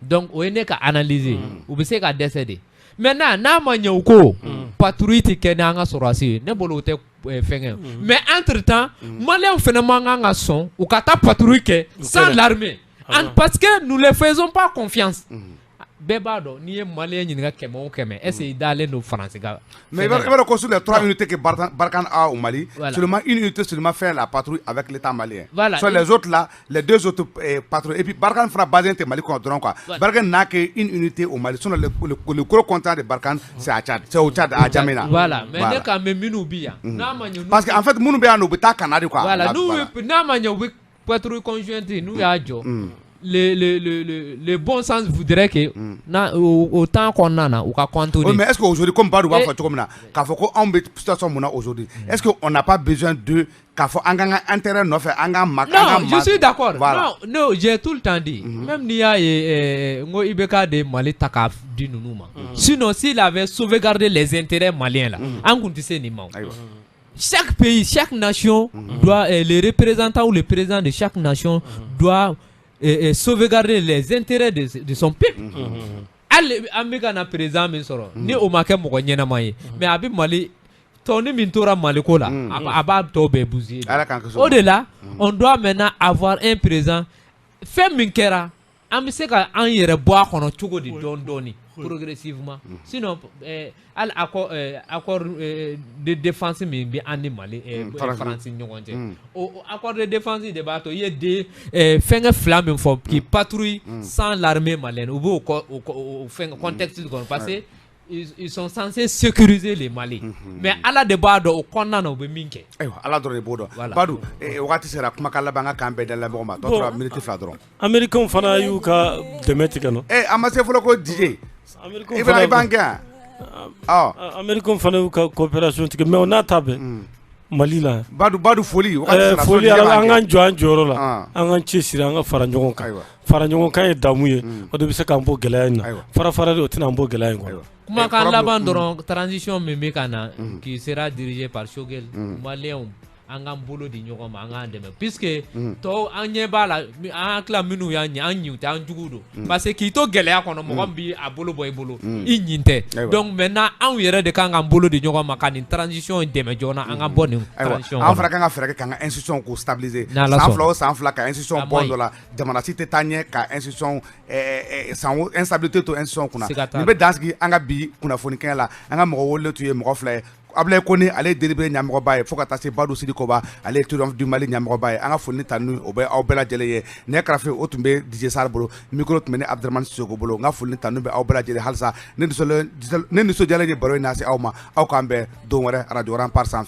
Donc, o ye ne ka analyse. U bɛ se ka dɛsɛ de. Maintenant, n'a ma ɲɛ u ko patrouille tɛ kɛ n'an ka sɔrɔdasi ye, ne bolo o tɛ fɛnkɛ. Mais entre temps, Maliens fana man kan ka sɔn u ka taa patrouille kɛ sans l'armée. Parce que nous ne les faisons pas confiance. Bɛɛ b'a dɔn, n'i ye Malien ɲininka 100 o 100, est-ce que i dalen don Faransi ka. Mais i b'a dɔn ko sur les trois unités que Barkhane a au Mali, seulement une unité seulement fait la patrouille avec l'État malien. Voilà. Sur les autres là, les deux autres patrouilles. Et puis Barkhane fera basé tɛ Mali kɔnɔ dɔrɔn quoi. Barkhane n'a qu'une unité au Mali. Sinon le gros contingent de Barkhane, c'est à Tchad, c'est au Tchad, à N'Djamena. Voilà. Mais ne kan bɛ minnu bi yan, n'a ma ɲɛ. Parce que en fait minnu bɛ yan nɔ, u bɛ taa ka na de quoi. Voilà, n'a ma ɲɛ u bɛ patrouille conjointe n'u y'a jɔ. Le bon sens voudrait que au temps qu'on a, ou qu'à cantonner. Oui, mais est-ce qu'aujourd'hui, comme Badou b'a fɔ cogo min na, k'a fɔ ko anw bɛ situation mun na aujourd'hui, est-ce qu'on n'a pas besoin de k'a fɔ an k'an ka intérêt nɔfɛ, an ka ma. Non, je suis d'accord. Voilà. Non, non, j'ai tout le temps dit. Même n'i y'a ye, n ko IBK de Mali ta k'a di ninnu ma. Sinon, s'il avait sauvegardé les intérêts maliens là, an kun tɛ se nin ma. Chaque pays, chaque nation doit, les représentants ou le président de chaque nation doit sauvegarder les intérêts de son peuple. Hali an bɛ ka na président min sɔrɔ, ni o ma kɛ mɔgɔ ɲɛnama ye, mais a bɛ Mali tɔ ni min tora Mali ko la, a b'a tɔ bɛɛ bousiller. O de la, on doit maintenant avoir un président. Fɛn min kɛra, an bɛ se ka an yɛrɛ bɔ a kɔnɔ cogo di, dɔɔni dɔɔni, progressivement. Sinon, hali accord de défense min bɛ an ni Mali, Faransi ɲɔgɔn cɛ, o accord de défense de b'a to i ye de fɛnkɛ fila min fɔ qui patrouille sans l'armée malienne, u b'o o fɛnkɛ contexte kɔnɔ, parce que ils sont censés sécuriser le Mali. Mais Ala de b'a dɔn o kɔnɔna na u bɛ min kɛ. Ayiwa, Ala dɔrɔn de b'o dɔn. Badou, wagati sera, kumakan laban ka k'an bɛɛ da lamɛnbagaw ma. Tɔ tora minute 2 dɔrɔn. Américains fana y'u ka dɛmɛ tigɛ nɔ. A ma se fɔlɔ ko DJ. I fana i b'an gɛn. Américains fana y'u ka coopération tigɛ, mais o n'a ta bɛɛ Mali la. Badou, foli. Foli, an k'an jɔ an jɔyɔrɔ la, an k'an cɛsiri, an ka fara ɲɔgɔn kan. Fara ɲɔgɔn kan ye damu ye, o de bɛ se k'an bɔ gɛlɛya in na. Fara fara de, o tɛna an bɔ gɛlɛya in kɔnɔ. Kumakan laban dɔrɔn, transition min bɛ ka na, qui sera dirigée par Choguel, Maliens, an k'an bolo di ɲɔgɔn ma, an k'an dɛmɛ, puisque tɔw an ɲɛ b'a la, an tila minnu y'an ɲɛ, an ɲin tɛ, an jugu don, parce que k'i to gɛlɛya kɔnɔ, mɔgɔ min b'a bolo bɔ i bolo, i ɲin tɛ. Donc maintenant, anw yɛrɛ de kan k'an bolo di ɲɔgɔn ma ka nin transition in dɛmɛ joona, an ka bɔ nin transition kɔnɔ. An fana kan ka fɛɛrɛ kɛ k'an ka institution k'u stabiliser. San 2 o san 2 ka institution bɔ dɔ la, jamana si tɛ taa ɲɛ ka institution san instabilité to institution kunna. Nin bɛ dan sigi an ka bi kunnafoni kɛnɛ la. An ka mɔgɔ welelen tun ye mɔgɔ 2 ye. Ablaye Kone, ale ye Délibéré ɲɛmɔgɔba ye, fo ka taa se Badou Sidi Koba, ale ye Triomphe du Mali ɲɛmɔgɔba ye. An ka foli ni tanu o bɛ aw bɛɛ lajɛlen ye. Nɛgɛ karafe o tun bɛ DJ Sar bolo, micro tun bɛ ne Abdramane Sissoko bolo. N ka foli ni tanu bɛ aw bɛɛ lajɛlen halisa. Ne nisɔndiyalen ye baro in lase aw ma. Aw k'an bɛn don wɛrɛ radio Rempart sanfɛ.